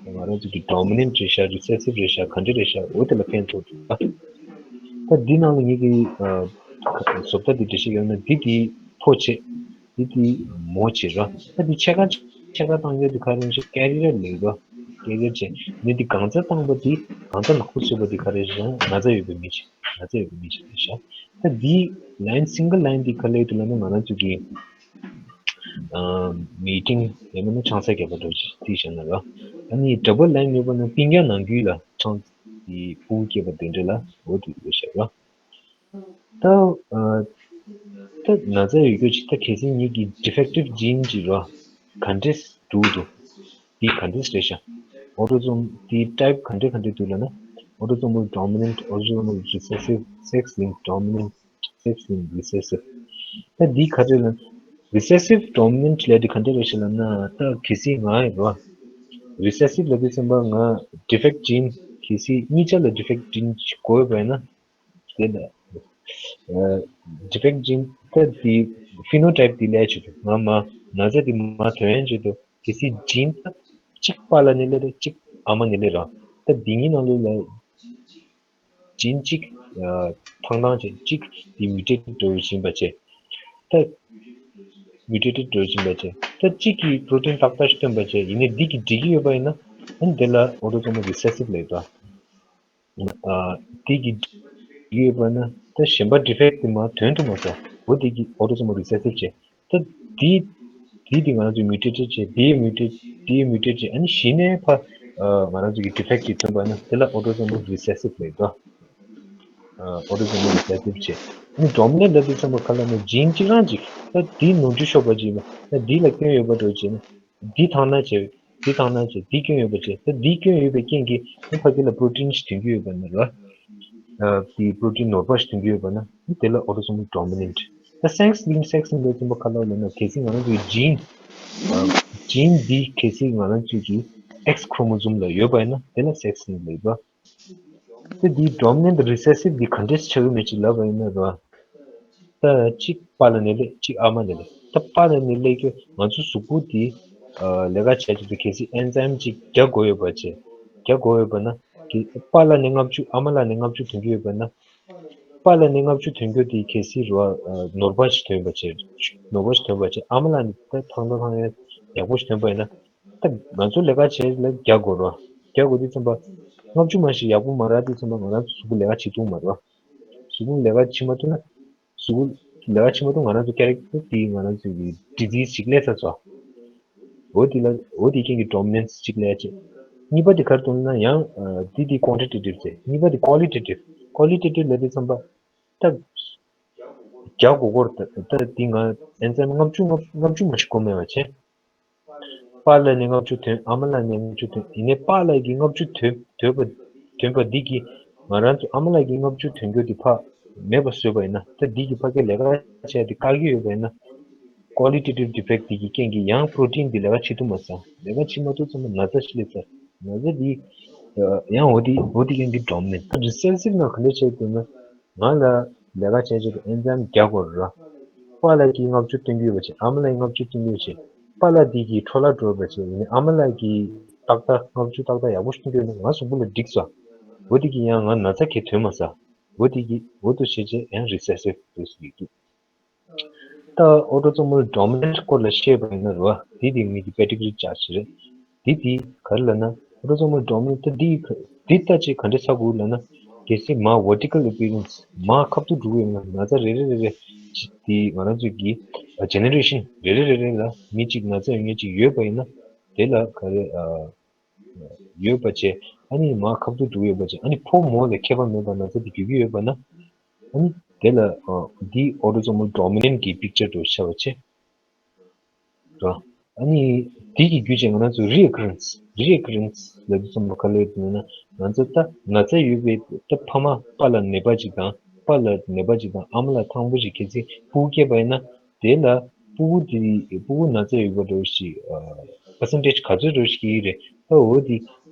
ང་རང་ཚོ་གི་dominant རེད་ཤག recessive རེད་ཤག་ག་འདྲས་རེད་ཤག་འོ་དེ་ལ་ཕན་ཐོགས་འདུག་ད་འདི་ནང་ལ་ངེད་ཀྱིས་ཨ་བཟོ་ལྟ་འདི་འགྲེལ་བཤད་ཡོད་ན། འདི་འདི་ཕོ་བྱས། འདི་འདི་མོ་བྱས་ར། ད་འདི་ཕྱེད་ཀ་ཕྱེད་ཀ་བཏང་ཡོད་འདི་ག་རེ་རེད་ཤག carrier ལབ་ར། carrier བྱས། ནི་འདི་གང་ཚ་བཏང་པ་འདི་གང་ཚ་ནག་པོ་བཟོས་པ་འདི་ག་རེ་རེད་ཤག་ན་ཚ་ཡོད་པའི་མི་ཅིག་ན་ཚ་ཡོད་པའི་མི་ཅིག་རེད་ཤག་ད་འདི་line single line འདི་ག་ལབ་འདུག་ལབ་ན། ང་རང་ཚོ་གི་ཨ་mating ཡང་མིན་ན་ཆང་ས་རྒྱག་པ་འདྲ་བོ་ཅིག་རྩིས་བཞག་ན་ར། ཨ་ནི་double line ཡོད་པ་ན་སྤུན་ཀྱག་ནང་ཁུལ་ལ་ཆང་དེ་ཕྲུ་གུ་སྐྱེས་པ་དེ་འདྲ་ལ་འོ་དེ་ཡོད་ཤག་ར། ད་ཨ་ད་ན་ཚ་ཡོད་རྒྱུ་ཅིག་ད་གལ་སྲིད་ངེད་ཀྱི་defective gene ཅིག་ར་ག་འདྲས་འདུག་འདུག་འདི་ག་འདྲས་རེད་ཤག autosom འདི་type ག་འདྲས་ག་འདྲས་འདུག་ལབ་ན། autosomal dominant, autosomal recessive, sex linked dominant, sex linked recessive ད་འདི་ག་རེ་ལབ་ན། recessive dominant ལབ་དེ་ག་འདྲ་རེད་ཤག་ལབ་ན། ད་གལ་སྲིད་ང་ཡིན་རོ། recessive ལབ་དུས་ཙམ་པ་ང་defect gene གལ་སྲིད་གཉིས་ཆ་ལ་defect gene ཞིག་དགོས་པ་ཡིན་ན། དེ་ལ་ཨ་defect gene ད་དེ་phenotype དེ་ལས་ཆེད་དུ་ང་མ་ན་ཚ་དེ་མ་ཐོན་ཡན་ཆེད་དུ་གལ་སྲིད་gene ད་གཅིག་པཱ་ལགས་ནས་སླེབས་རེད། གཅིག་ཨ་མ་ནས་སླེབས་རོ། ད་འདི་གཉིས་ནང་ལོགས་ལ་gene གཅིག་ཨ་ཐང་ཐང་བྱས། གཅིག་དེ་mutated འགྲོ་བཞིན་པ་བྱས། ད་mutated འགྲོ་བཞིན་པ་བྱས། ད་གཅིག་གིས་protein ཏག་ཏག་ཞིག་བཏོན་པ་བྱས། ཡིན་ནའི་འདི་གིས་འགྲིག་གི་ཡོད་པ་ཡིན་ན། ཨ་ནི་དེ་ལ་autosomal recessive ལབ་ཡོད་དོ། ཨ་འདི་གིས་འགྲིག་གི་ཡོད་པ་ན་ད་གཞན་པ་defect དེ་མར་ཐོན་ཐུབ་མ་སོང་། འོ་འདི་གིས་autosomal recessive བྱས། ད་འདི་འདི་འདི་ང་རང་ཚོས་mutated བྱས། འདི་mutate འདི་mutate བྱས། ཨ་ནི་གཞི་ནས་ཕ་ཨ་ང་རང་ཚོ་གི་defect ཅིག་ཐོན་པ་ན་དེ་ལ་autosomal recessive ལབ་དོ། ཨ་autosomal recessive བྱས། ཨ་ནི་dominant ལབ་དུས་ཙམ་པ་ག་ལབ་ན། gene གཅིག་རང་གཅིག་ད་འདི་ནོར་འཁྲུལ་ཤོར་བ་ཅིག་ཡིན་པ། ད་འདི་ལ་སྐྱོན་ཡོད་པ་འདྲ་བྱས་ན། འདི་ཐང་ན་བྱས། འདི་ཐང་ན་བྱས། འདི་སྐྱོན་ཡོད་པ་བྱས། ད་འདི་སྐྱོན་ཡོད་པའི་རྐྱེན་གྱིས་ཨ་ཕ་གི་ལ་protein ཞིག་ཐོན་གྱི་ཡོད་པ་ན་ར། ཨ་འདི་protein ནོར་བ་ཞིག་ཐོན་གྱི་ཡོད་པ་ན་དེ་ལ་autosomal dominant ད་སེག་སི་ལིང་སེག་སི་ལིང་ལབ་དུས་ཙམ་པ་ག་ལ་ལབ་ན། གལ་སྲིད་ང་རང་ཚོའི་ཇིན་ཇིན་འདི་གལ་སྲིད་ང་རང་ཚོའི་གི་ཨེག་སི་ཁྲོ་མོ་སོམ་ལ་ཡོད་པ་ཡིན་ན་དེ་ལ་སེག་སི་ལིང་ལབ་ཡོད་པ། ད་འདི་ཌོ་མི་ནན་ཊི་རི་སེ་སིབ་འདི་ག་འདྲས་ཆགས་ཡོད་མེད་ཅིག་ལབ་པ་ཡིན་ན་ར། ད་གཅིག་པཱ་ལགས་ནས་སླེབས། གཅིག་ཨ་མ་ནས་སླེབས། ད་པཱ་ལགས་ནས་སླེབས་རྒྱུ་ང་ཚོ་གཟུགས་པོ་འདི་ལས་ཀ་བྱས་ཏེ་གལ་སྲིད་ཨེན་ཛའིམ་གཅིག་རྒྱག་དགོས་ཡོད་པ་བྱས། རྒྱག་དགོས་ཡོད་པ་ན། གི་པཱ་ལགས་ནས་ལྔ་བཅུ་ཨ་མ་ལགས་ནས་ལྔ་བཅུ་ཐོན་རྒྱུ་ཡོད་པ་ན། པཱ་ལགས་ནས་ལྔ་བཅུ་ཐོན་རྒྱུ་དེ་གལ་སྲིད་ར་ནོར་བ་ཞིག་ཐོན་པ་བྱས། ནོར་བ་ཞིག་ཐོན་པ་བྱས། ཨ་མ་ལགས་ནས་ད་ཐང་ཐང་ཐང་ཡང་ཡག་པོ་ཞིག་ཐོན་པ་ཡིན་ན། ད་ང་ཚོ་ལས་ཀ་བྱས་ལ་རྒྱག་དགོས་ར། རྒྱག་དགོས་དུས་ཙམ་པ་ལྔ་བཅུ་མ་ཞིག་ཡག་པོ་མ་རག་དུས་ཙམ་པ་ང་རང་ཚོ་གཟུགས་པོ་ལས་ཀ་བྱེད་ཐུབ་མ་རེད་བ། གཟུགས་པོ་ལས་ཀ་བྱེད་མ་ཐུབ་ན། གཟུགས་པོ་ལས་ཀ་བྱེད་མ་ཐུབ། ང་རང་ཚོ་ཀེ་རེག་ཊར་དེ་ང་རང་ཚོ་གི་ཌི་ཛིས་ཞིག་སླེབས་ཚར་སོང་། འོ་དེ་ལ་འོ་དེ་རྐྱེན་གྱིས་ཌོ་མི་ནན་ཊི་ཞིག་སླེབས་ཡ་བྱེད། གཉིས་པ་དེ་ག་རེ་འདུག་ན་ཡང་ཨ་དེ་དེ་ཀོན་ཊི་ཊེ་ཊིབ་ཟེར། གཉིས་པ་དེ་ཀོ་ལི་ཊེ་ཊིབ། ཀོ་ལི་ཊེ་ཊིབ་ལབ་དུས་ཙམ་པ་ད་རྒྱག་དགོས་སྐོར། ད་ད་དེ་ང་ཨེན་ཛའིམ་ལྔ་བཅུ་ལྔ་བཅུ་མ་ཞིག་དགོས་མེད་པ་བྱས། པཱ་ལགས་ནས་ལྔ་བཅུ་ཐོན། ཨ་མ་ལགས་ནས་ལྔ་བཅུ་ཐོན། ཡིན་ནའི་པཱ་ལགས་ཀྱིས་ལྔ་བཅུ་ཐོན་ཐོན་པ་ཐོན་པ་འདི་གིས་ང་རང་ཚོ་ཨ་མ་ལགས་ཀྱིས་ལྔ་བཅུ་ཐོན་རྒྱུ་དེ་ཕར་མེད་པ་བཟོས་པ་ཡིན་ན། ད་འདི་གིས་ཕ་གིར་ལས་ཀ་བྱས་ཏེ་བཀག་གི་ཡོད་པ་ཡིན་ན། ཀོ་ལི་ཊེ་ཊིབ་ཌི་ཕེག་འདི་གི་རྐྱེན་གྱིས་ཡང་པྲོ་ཊིན་འདི་ལས་ཀ་བྱེད་ཐུབ་མ་སོང་། ལས་ཀ་བྱེད་མ་ཐུབ་ཙམ་པ་ན་ཚ་ཞིག་སླེབས་ཚར། ན་ཚ་འདི་ཡང་འོ་དེ་འོ་དེ་རྐྱེན་གྱིས་ཌོ་མི་ནན་ཊི། ད་རི་སེ་སིབ་ནང་ག་འདྲ་བྱས་འདུག་ན། ང་ལ་ལས་ཀ་བྱས་བྱས་ཏེ་ཨེན་ཛའིམ་རྒྱག་དགོས་རེད་ར། པཱ་ལགས་ཀྱིས་ལྔ་བཅུ་སྟོན་གྱི་ཡོད་པ་བྱས། ཨ་མ་ལགས་ཀྱིས་ལྔ་བཅུ་སྟོན་གྱི་ཡོད་བྱས། པཱ་ལགས་དེ་གིས་འཕྲོ་བརླག་འགྲོ་བ་བྱས། ཡིན་ནའི་ཨ་མ་ལགས་ཀྱིས་ཏག་ཏག་ལྔ་བཅུ་ཏག་ཏག་ཡག་པོ་ཞིག་སྟོན་གྱི་ཡོད་ན་ང་གཟུགས་པོ་ལ་འགྲིག་སོང་། འོ་དེ་གིས་ཡང་ང་ན་ཚ་གང་ཡང་ཐོན་མ་སོང་། འོ་དེ་གིས་འོ་དེ་བྱས་བྱས་ཡང་རི་སེ་སིབ་འདུག་ཟེར་གྱི་འདུག་ད་ཨོ་ཊོ་སོ་མལ་ཌོ་མི་ནན་ཊི་སྐོར་ལ་བཤད་པ་ཡིན་ན་རེད་བ། དེ་དེ་ངེད་ཀྱི་པེ་ཌི་གི་རི་ཅར་ཇི་རེད། དེ་དེ་ག་རེ་ལབ་ན། ཨོ་ཊོ་སོ་མལ་ཌོ་མི་ནན་ཊི་ད་དེ་ག་དེ་ལྟ་ཅི་ག་འདྲ་ཆགས་དགོས་ལབ་ན། གལ་སྲིད་མར་ཝར་ཊི་ཀལ་ཨེ་པི་ཡར་ནེ་སི་མར་ཁ་ཐུག་འགྲོ་གི་ཡོད་ན། ན་ཚ་རེ་རེ་རེ་རེ་ཅི་དེ་ང་རང་ཚོའི་གི་ཇེ་ནེ་རེ་ཤན་རེ་རེ་རེ་རེ་ལ་མི་གཅིག་ན་ཚ་ཡོད་མཁན་ཅིག་ཡོད་པ་ཡིན་ན། དེ་ལ་ག་རེ་ཨ་ཡོད་པ་བྱས། ཨ་ནི་མར་ཁ་ཐུག་འགྲོ་གི་ཡོད་པ་བྱས། ཨ་ནི་ཕོ་མོ་ལ་ཁྱད་པར་མེད་པར་ན་ཚ་དེ་འགོས་ཀྱི་ཡོད་པ་ན། ཨ་ནི་དེ་ལ་ཨ་འདི་ཨོ་ཊོ་སོ་མལ་ཌོ་མི་ནན་ཊི་གི་པིག་ཅར་དུ་ཆགས་པ་བྱས། ར། ཨ་ནི་དེ་གི་བརྒྱུད་བྱས་ང་རང་ཚོ་རི་ཨེ་ཀུ་རེན་སི། རི་ཨེ་ཀུ་རེན་སི་ལབ་དུས་ཙམ་པ་ག་རེ་ལབ་ཡོད་ན། ང་ཚོ་ད་ན་ཚ་ཡོད་པའི་ད་ཕ་མ་པཱ་ལགས་ནད་པ་ཅིག་དང་། པཱ་ལགས་ནད་པ་ཅིག་དང་ཨ་མ་ལགས་ཐང་པོ་ཅིག་གལ་སྲིད་ཕྲུ་གུ་སྐྱེས་པ་ཡིན་ན། དེ་ལ་ཕྲུ་གུ་དེ་ཕྲུ་གུ་ན་ཚ་ཡོད་པ་འདྲ་ཞིག་ཨ་པར་སེན་ཊེ་ཇི་ག་ཚོད་འདྲ་ཞིག་ཡིན་རེད། ད་འོ་དེ་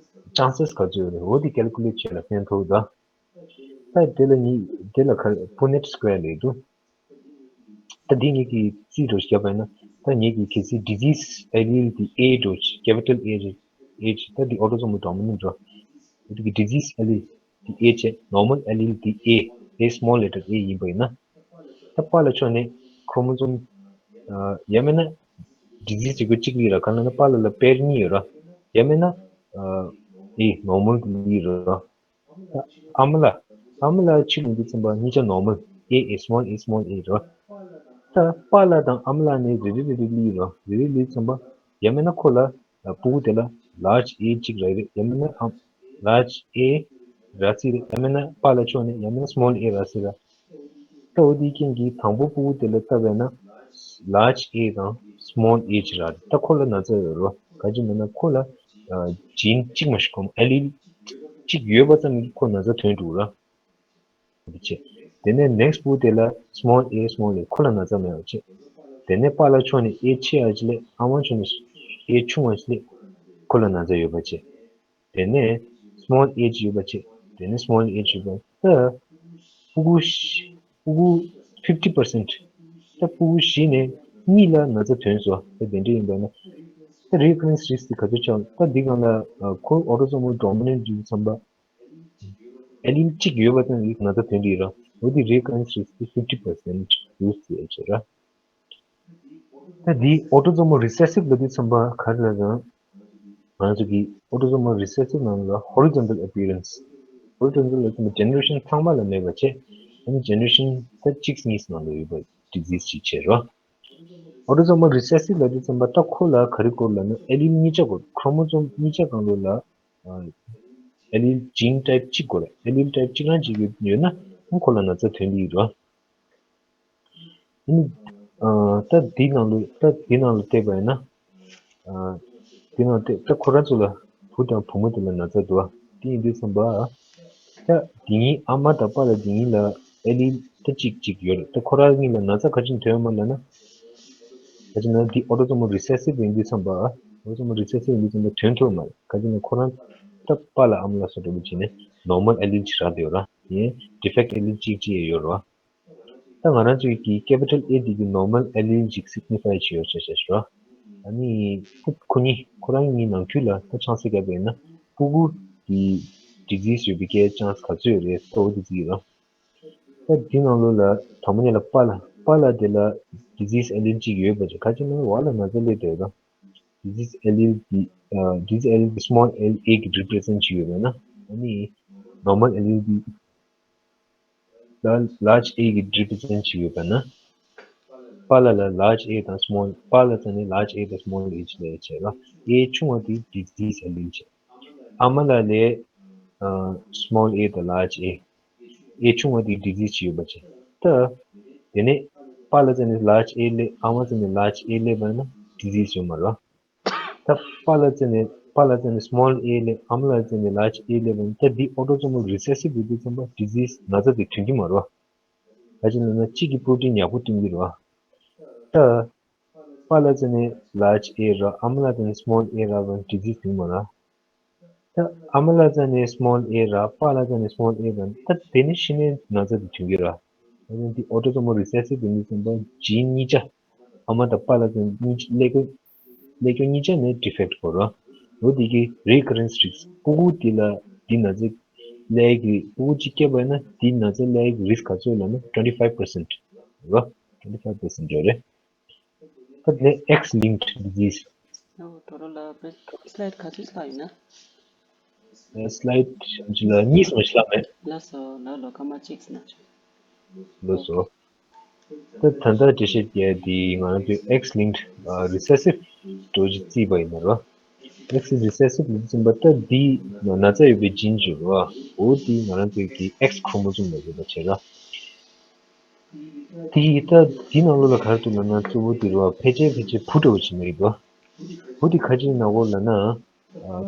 ཅན་སེ་སི་ག་ཚོད་ཡོད་རེད། འོ་དེ་ཀལ་ཀུ་ལེཊ་བྱས་ལ་ཕན་ཐོགས་ད། ད་དེ་ལ་ངས་དེ་ལ་ག་རེ་པུ་ནེཊ་སི་ཀོ་ཡར་ལབ་འདུག་ད་འདི་ངེད་ཀྱིས་རྩིས་འདྲ་ཞིག་བརྒྱབ་པ་ཡིན་ན། ད་ངེད་ཀྱིས་གལ་སྲིད་ཌི་ཛིས་ཨེ་ལི་ཨེལ་དེ་ཨེ་འདྲ་ཞིག་ཀེ་པི་ཊལ་ཨེ་རེད། ཨེ་ཅིག་ད་འདི་ཨོ་ཊོ་སོ་མལ་ཌོ་མི་ནན་ཊི་འདྲ། འདི་གི་ཌི་ཛིས་ཨེ་ལི་ཨེལ་དེ་ཨེ་བྱས། ནོར་མལ་ཨེ་ལི་ཨེལ་དེ་ཨེ། ཨེ་སི་མོལ་ལེ་ཊར་ཨེ་ཡིན་པ་ཡིན་ན། ད་པཱ་ལགས་ཕྱོགས་ནས་ཁྲོ་མོ་སོམ་ཡང་མིན་ན་ཌི་ཛིས་ཡོད་རྒྱུ་གཅིག་སླེབས་ར། གང་ལབ་ན་པཱ་ལགས་ལ་པེར་གཉིས་ཡོད་ར། ཡང་མིན་ན་ཨེ་ནོར་མལ་དེ་སླེབས་ར། ཨ་མ་ལགས། ཨ་མ་ལགས་ཕྱི་ལོགས་འདི་ཙམ་པ་གཉིས་ཆ་ནོར་མལ། ཨེ་ཨེ་སི་མོལ་ཨེ་སི་མོལ་ཨེ་རེད། ད་པཱ་ལགས་དང་ཨ་མ་ལགས་ནས་རེ་རེ་རེ་རེ་སླེབས་རེད། རེ་རེ་སླེབས་ཙམ་པ་ཡང་མིན་ན་ཁོ་ལ་ཕྲུ་གུ་དེ་ལ་ལར་ཇི་ཨེ་གཅིག་རག་རེད། ཡང་མིན་ན་ཨ་ལར་ཇི་ཨེ་རག་སྲིད་རེད། ཡང་མིན་ན་པཱ་ལགས་ཕྱོགས་ནས་ཡང་མིན་ན་སི་མོལ་ཨེ་རག་སྲིད་ར། ད་འོ་དེའི་རྐྱེན་གྱིས་དང་པོ་ཕྲུ་གུ་དེ་ལ་བལྟས་པས་ན་ལར་ཇི་ཨེ་དང་སི་མོལ་ཨེ་གཅིག་རག་རེད། ད་ཁོ་ལ་ན་ཚ་ཡོད་རེད། ག་ཅི་མིན་ན་ཁོ་ལ་ཨ་ཇིན་གཅིག་མ་ཞིག་གོ་མ། ཨེ་ལི་ཨེལ་གཅིག་ཡོད་པ་ཙམ་གྱིས་ཁོ་ན་ཚ་ཐོན་འགྲོ་ར། འདི་བྱས། དེ་ནས་ནེག་སི་ཊི་ཕྲུ་གུ་དེ་ལ་སི་མོལ་ཨེ་སི་མོལ་ཨེ་ཁོ་ལ་ན་ཚ་མེད་པ་བྱས། དེ་ནས་པཱ་ལགས་ཕྱོགས་ནས་ཨེ་ཆེ་བ་ཞིག་སླེབས། ཨ་མ་ཕྱོགས་ནས་ཨེ་ཆུང་བ་ཞིག་སླེབས། ཁོ་ལ་ན་ཚ་ཡོད་པ་བྱས། དེ་ནས་སི་མོལ་ཨེ་གཅིག་ཡོད་པ་བྱས། དེ་ནས་སི་མོལ་ཨེ་གཅིག་ཡོད་པ། ད་ཕྲུ་གུ་ཕྲུ་གུ་ཕིབ་ཊི་པར་སེན་ཊི། ད་ཕྲུ་གུ་བཞི་ནས་གཉིས་ལ་ན་ཚ་ཐོན་སོང་། ད་དེ་འདྲ་ཡིན་པ་ན་ད་རི་ཨེ་ཀུ་རེན་སི་རི་སི་ཀི་དེ་ག་ཚོད་ཆགས། ད་འདི་སྒང་ལ་ཁོ་ཨོ་ཊོ་སོ་མལ་ཌོ་མི་ནན་ཊི་ཡིན་བསམ་པ། ཨེ་ལི་ཨེལ་གཅིག་ཡོད་པ་ཙམ་གྱིས་ན་ཚ་ཐོན་གྱི་རེད། འོ་དེ་རི་ཨེ་ཀུ་རེན་སི་རི་སི་ཀི་ཕིབ་ཊི་པར་སེན་ཊི་ཡོད་ཟེར་བྱས་ར། ད་འདི་ཨོ་ཊོ་སོ་མལ་རི་སེ་སིབ་ལབ་དུས་ཙམ་པ་ག་རེ་ལབ་ན། ང་ཚོ་གི་ཨོ་ཊོ་སོ་མལ་རི་སེ་སིབ་ནང་ལ་ཧོ་རི་ཛོན་ཊལ་ཨེ་པི་ཡར་ནེ་སི། ཧོ་རི་ཛོན་ཊལ་ལབ་དུས་ཙམ་པ་ཇེ་ནེ་རེ་ཤན་ཚང་མ་ལ་མེད་པ་བྱས། ཨ་ནི་ཇེ་ནེ་རེ་ཤན་ད་གཅིག་གཉིས་ནང་ལ་ཡོད་པ་ཌི་ཛིས་ཅིག་བྱས་ར། ཨོ་ཊོ་སོ་མལ་རི་སེ་སིབ་ལབ་དུས་ཙམ་པ་ད་ཁོ་ལ་ག་རེ་དགོས་ལབ་ན། ཨེ་ལི་ཨེལ་གཉིས་ཆ་དགོས། ཁྲོ་མོ་སོམ་གཉིས་ཆ་སྒང་ལོགས་ལ་ཨེ་ལི་ཨེལ་ཇིན་ཊའིབ་གཅིག་དགོས་རེད། ཨེ་ལི་ཨེལ་ཊའིབ་གཅིག་རང་གཅིག་ཡོད་ཡོད་ན་ཁོ་ལ་ན་ཚ་ཐོན་གྱི་རེད། ཨ་ནི་ཨ་ད་འདི་ནང་ལ་ད་འདི་ནང་ལ་བལྟས་པ་ཡིན་ན། ཨ་འདི་ནང་བལྟས་ད་ཁོ་རང་ཚོ་ལ་བུ་དང་བུ་མོ་དེ་ལ་ན་ཚ་འདུག་ཨ། དེ་ཡིན་དུས་ཙམ་པ་ད་འདི་གཉིས་ཨ་མ་དང་པཱ་ལགས་འདི་གཉིས་ལ་ ཨེ་ལི་ད་གཅིག་གཅིག་ཡོད་རེད། ད་ཁོ་རང་གཉིས་ལ་ན་ཚ་ག་ཅིག་ཐོན་ཡོད་མ་ལབ་ན། ག་ཅིག་ན་འདི་ཨོ་ཊོ་སོ་མལ་རི་སེ་སིབ་ཡིན་དུས་ཙམ་པ། ཨོ་ཊོ་སོ་མལ་རི་སེ་སིབ་ཡིན་དུས་ཙམ་པ་ཐོན་ཐུབ་མ་རེད། ག་ཅིག་ན་ཁོ་རང་ད་པཱ་ལགས་ཨ་མ་ལགས་སོ་འདྲ་པོ་བྱས་ནས་ནོར་མལ་ཨེ་ལི་ཅིག་རག་བསྡད་ཡོད་ར། ཡིན་ཌི་ཕེག་ཊི་ཨེ་ལི་ཅིག་ཅིག་ཡོད་ར། ད་ང་རང་ཚོའི་གི་ཀེ་པི་ཊལ་ཨེ་འདི་གི་ནོར་མལ་ཨེ་ལི་ཅིག་སིག་ནི་ཕའི་བྱེད་ཡོད་ཅེས་བཤད་ཤོག་ཨ་ནི་ཁོ་ཁོ་གཉིས་ཁོ་རང་གཉིས་ནང་ཁུལ་ལ་ད་ཆང་ས་བརྒྱབ་པ་ཡིན་ན་ཕྲུ་གུ་གི་ཌི་ཛིས་ཡོད་པའི་གི་ཆན་སི་ག་ཚོད་ཡོད་རེད། ད་འོ་དེ་ཅིག་ཡིན་ར། ད་འདི་ནང་ལོགས་ལ་དང་པོ་ཉིད་ལ་པཱ་ལགས། པཱ་ལགས་དེ་ལ་ཌི་ཛིས་ཨེ་ལི་ཅིག་ཡོད་པ་ཅིག་ག་ཅིག་ན་འོག་ལ་ན་ཚ་སླེབས་བསྡད་ཡོད་ར། ཌི་ཛིས་ཨེ་ལི་འདི་ཨ་ཌི་ཛིས་ཨེ་ལི་འདི་སི་མོལ་ཨེ་ལི་ཨེ་གི་རི་པི་རི་ཛེན་ཊི་བྱེད་ཡོད་པ་ན། ཨ་ནི་ནོར་མལ་ཨེ་ལི་འདི་ལ་ལར་ཇི་ཨེ་གི་རི་པི་རི་ཛེན་ཊི་བྱེད་ཡོད་པ་ན། པཱ་ལགས་ལ་ལར་ཇི་ཨེ་དང་སི་མོལ། པཱ་ལགས་ལ་ནི་ལར་ཇི་ཨེ་དང་སི་མོལ་ཨེ་བྱེད་ལས་བྱེད་ར། ཨེ་ཆུང་བ་དེ་ཌི་ཛིས་ཨེ་ལི་བྱེད། ཨ་མ་ལགས་ལ་ཨ་སི་མོལ་ཨེ་དང་ལར་ཇི་ཨེ། ཨེ་ཆུང་བ་དེ་ཌི་ཛིས་ཡོད་པ་བྱེད། ད་དེ་ནས་པཱ་ལགས་ལ་ནི་ལར་ཇི་ཨེ་སླེབས། ཨ་མ་ལགས་ལ་ནི་ལར་ཇི་ཨེ་སླེབས་པ་ན་ཌི་ཛིས་ཡོད་མ་རེད། ད་པཱ་ལགས་ལ་ནི་པཱ་ལགས་ལ་ནི་སི་མོལ་ཨེ་སླེབས། ཨ་མ་ལགས་ལ་ནི་ལར་ཇི་ཨེ་སླེབས་པ་ན། ད་འདི་ཨོ་ཊོ་སོ་མལ་རི་སེ་སིབ་ཡིན་དུས་ཙམ་པ་ཌི་ཛིས་ན་ཚ་དེ་ཐོན་གྱི་མ་རེད། ག་ཅིག་ལབ་ན་གཅིག་གི་པྲོ་ཊིན་ཡག་པོ་བསྐྲུན་གྱི་རེད་བ། ད་པཱ་ལགས་ལ་ནི་ལར་ཇི་ཨེ་རག་ཨ་མ་ལགས་ལ་ནི་སི་མོལ་ཨེ་རག་པ་ན་ཌི་ཛིས་ཐོན་མ་རེད། ད་ཨ་མ་ལགས་ལ་ནི་སི་མོལ་ཨེ་རག་པཱ་ལགས་ལ་ནི་སི་མོལ་ཨེ་རག་ད་དེ་ནི་གཞི་ནས་ན་ཚ་དེ་ཐོན་གྱི་རེད། ཨ་ནི་འདི་ཨོ་ཊོ་སོ་མལ་རི་སེ་སིབ་ཡིན་དུས་ཙམ་པ་ཇིན་གཉིས་ཆ། ཨ་མ་དང་པཱ་ལགས་ལ་ནི་གཉིས་ཀླད་ཀོར་གཉིས་ཆ་ནས་ཌི་ཕེག་ཊི་ཡོད་རེད། འོ་དེ་གི་རི་ཨོ་ཀ་རེན་སི་རིགས། ཕྲུ་གུ་དེ་ལ་འདི་ན་ཚ་སླེབས་ཀྱི་རེད། ཕྲུ་གུ་གཅིག་སྐྱེས་པ་ཡིན་ན་འདི་ན་ཚ་སླེབས་ཀྱི་རིསྐ་ག་ཚོད་ལབ་ན་ཊུ་ཝེན་ཊི་ཕའིབ་པར་སེན་ཊི་རེད། ཊུ་ཝེན་ཊི་ཕའིབ་པར་སེན་ཊི་ཡོད་རེད། ད་དེ་ནས་ཨེག་སི་ལིངཀ་ཌི་ཛིས། ཨོ་དོ་རོ་ལ་བེ་སི་ལའེ་ཌི་ག་ཚོད་ལྷག་ཡིན་ན། སི་ལའེ་ཌི་ལ་གཉིས་སོང་ཤ་མེད། ལགས་སོ་ལགས་ལོ་སྐར་མ་གཅིག་ཟིན་ན་ཆོག་ལགས་སོ། ད་ད་ལྟ་འགྲེལ་བཤད་རྒྱག་དེ་ང་རང་ཚོའི་ཨེག་སི་ལིངཀ་ཌི་རི་སེ་སིབ་འགྲོ་གཞི་བརྩིས་པ་ཡིན་ན་རོ། ཨེག་སི་རི་སེ་སིབ་ལ་ཕྱིན་པ་ད་འདི་ན་ཚ་ཡོད་པའི་ཇིན་ཅིག་ཡོད་རོ། འོ་དེ་ང་རང་ཚོའི་གི་ཨེག་སི་ཁོ་རོ་མོ་སོམ་ལ་ཡོད་པ་བྱས་ར། དེ་ཡི་ད་དེའི་ནང་ལོགས་ལ་ག་རེ་འདུག་ལབ་ན་གཙོ་བོ་དེ་རེད་བ། ཕལ་ཆེར་ཕལ་ཆེར་བུ་འདྲ་བོ་ཅིག་ཡིན་ནི་རེད་བ། བུ་དེ་ག་ཅིག་ཡིན་ནའོ་ལབ་ན། ཨ་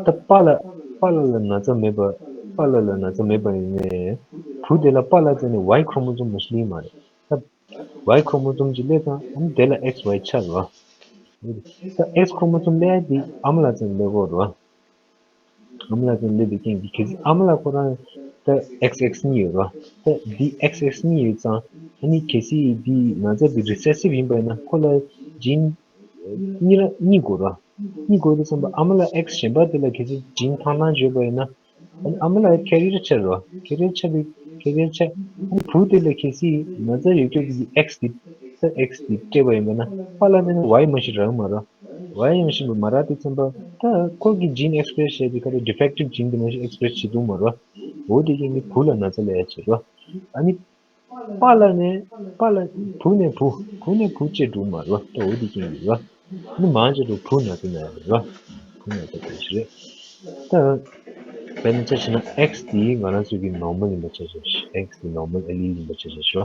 ད་པཱ་ལགས་པཱ་ལགས་ལ་ན་ཚ་མེད་པ། པཱ་ལགས་ལ་ན་ཚ་མེད་པ་ཡིན་ནའི། བུ་དེ་ལ་པཱ་ལགས་ལ་ནི་ཝའི་ཁོ་རོ་མོ་སོམ་མ་ཞིག་སླེབས་མ་རེད། ད་ཝའི་ཁོ་རོ་མོ་སོམ་ཅིག་སླེབས་ཙང་ཨ་ནི་དེ་ལ་ཨེག་སི་ཝའི་ཆགས་རེད་བ། ད་ཨེག་སི་ཁོ་རོ་མོ་སོམ་སླེབས་ཡ་དེ་ཨ་མ་ལགས་ལ་ནི་སླེབས་ཀྱི་ཡོད་རེད་བ། ཨ་མ་ལགས་ལ་ནི་སླེབས་པའི་རྐྱེན་གྱིས་གལ་སྲིད་ཨ་མ་ལགས་ཁོ་རང་ད་ཨེག་སི་ཨེག་སི་གཉིས་ཡོད་རེད་བ། ད་འདི་ཨེག་སི་ཨེག་སི་གཉིས་ཡོད་ཙང་ཨ་ནི་གལ་སྲིད་འདི་ན་ཚ་འདི་རི་སེ་སིབ་ཡིན་པ་ཡིན་ན་ཁོ་ལ་ཇིན་གཉིས་ར་གཉིས་དགོས་རེད་བ། གཉིས་དགོས་དུས་ཙམ་པ་ཨ་མ་ལགས་ཨེག་སི་གཞན་པ་དེ་ལ་གལ་སྲིད་ཇིན་ཐང་ཐང་ཅིག་ཡོད་པ་ཡིན་ན། ཨ་ནི་ཨ་མ་ལགས་ཀེ་རི་ཡར་ཆགས་རེད་བ། ཀེ་རི་ཡར་ཆགས་པའི་ཀེ་རི་ཡར་ཆགས། ཨ་ནི་བུ་དེ་ལ་གལ་སྲིད་ན་ཚ་ཡོད་སྐྱོབ་ཀྱི་ཨེག་སི་དེ་ད་ཨེག་སི་དེ་སྤྲད་པ་ཡིན་པ་ན་པཱ་ལགས་ལ་ནི་ཝའི་མ་ཞིག་རག་མ་རེད། ཝའི་མ་ཞིག་མ་རག་དུས་ཙམ་པ་ད་ཁོ་གི་ཇིན་ཨེག་སི་པི་རེ་སི་བྱས་ཏེ་ག་རེ་ཌི་ཕེག་ཊིབ་ཇིན་དེ་མ་ཞིག་ཨེག་སི་པི་རེ་སི་བྱེད་ཐུབ་མ་རེད། འོ་དེ་རྐྱེན་གྱིས་བུ་ལ་ན་ཚ་སླེབས་ཡ་ཆགས་རེད། ཨ་ནི་པཱ་ལགས་ནས་པཱ་ལགས་བུ་ནས་བུ་བུ་ནས་བུ་བྱས་འགྲོ་མ་རེད། ད་འོ་དེ་རྐྱེན་གྱིས་རེད། ནི་མང་ཆེ་བ་བུ་ན་ཚ་ན་ཡ་རེད། བུ་ན་ཚ་དེ་ཞིག་རེད། ད་དཔེར་ན་ཆ་བཞག་ན་ཨེག་སི་དེ་ང་རང་ཚོ་གི་ནོར་མལ་ཡིན་པ་ཆ་བཞག་ཨེག་སི་དེ་ནོར་མལ་ཨེ་ལི་ཡིན་པ་ཆ་བཞག་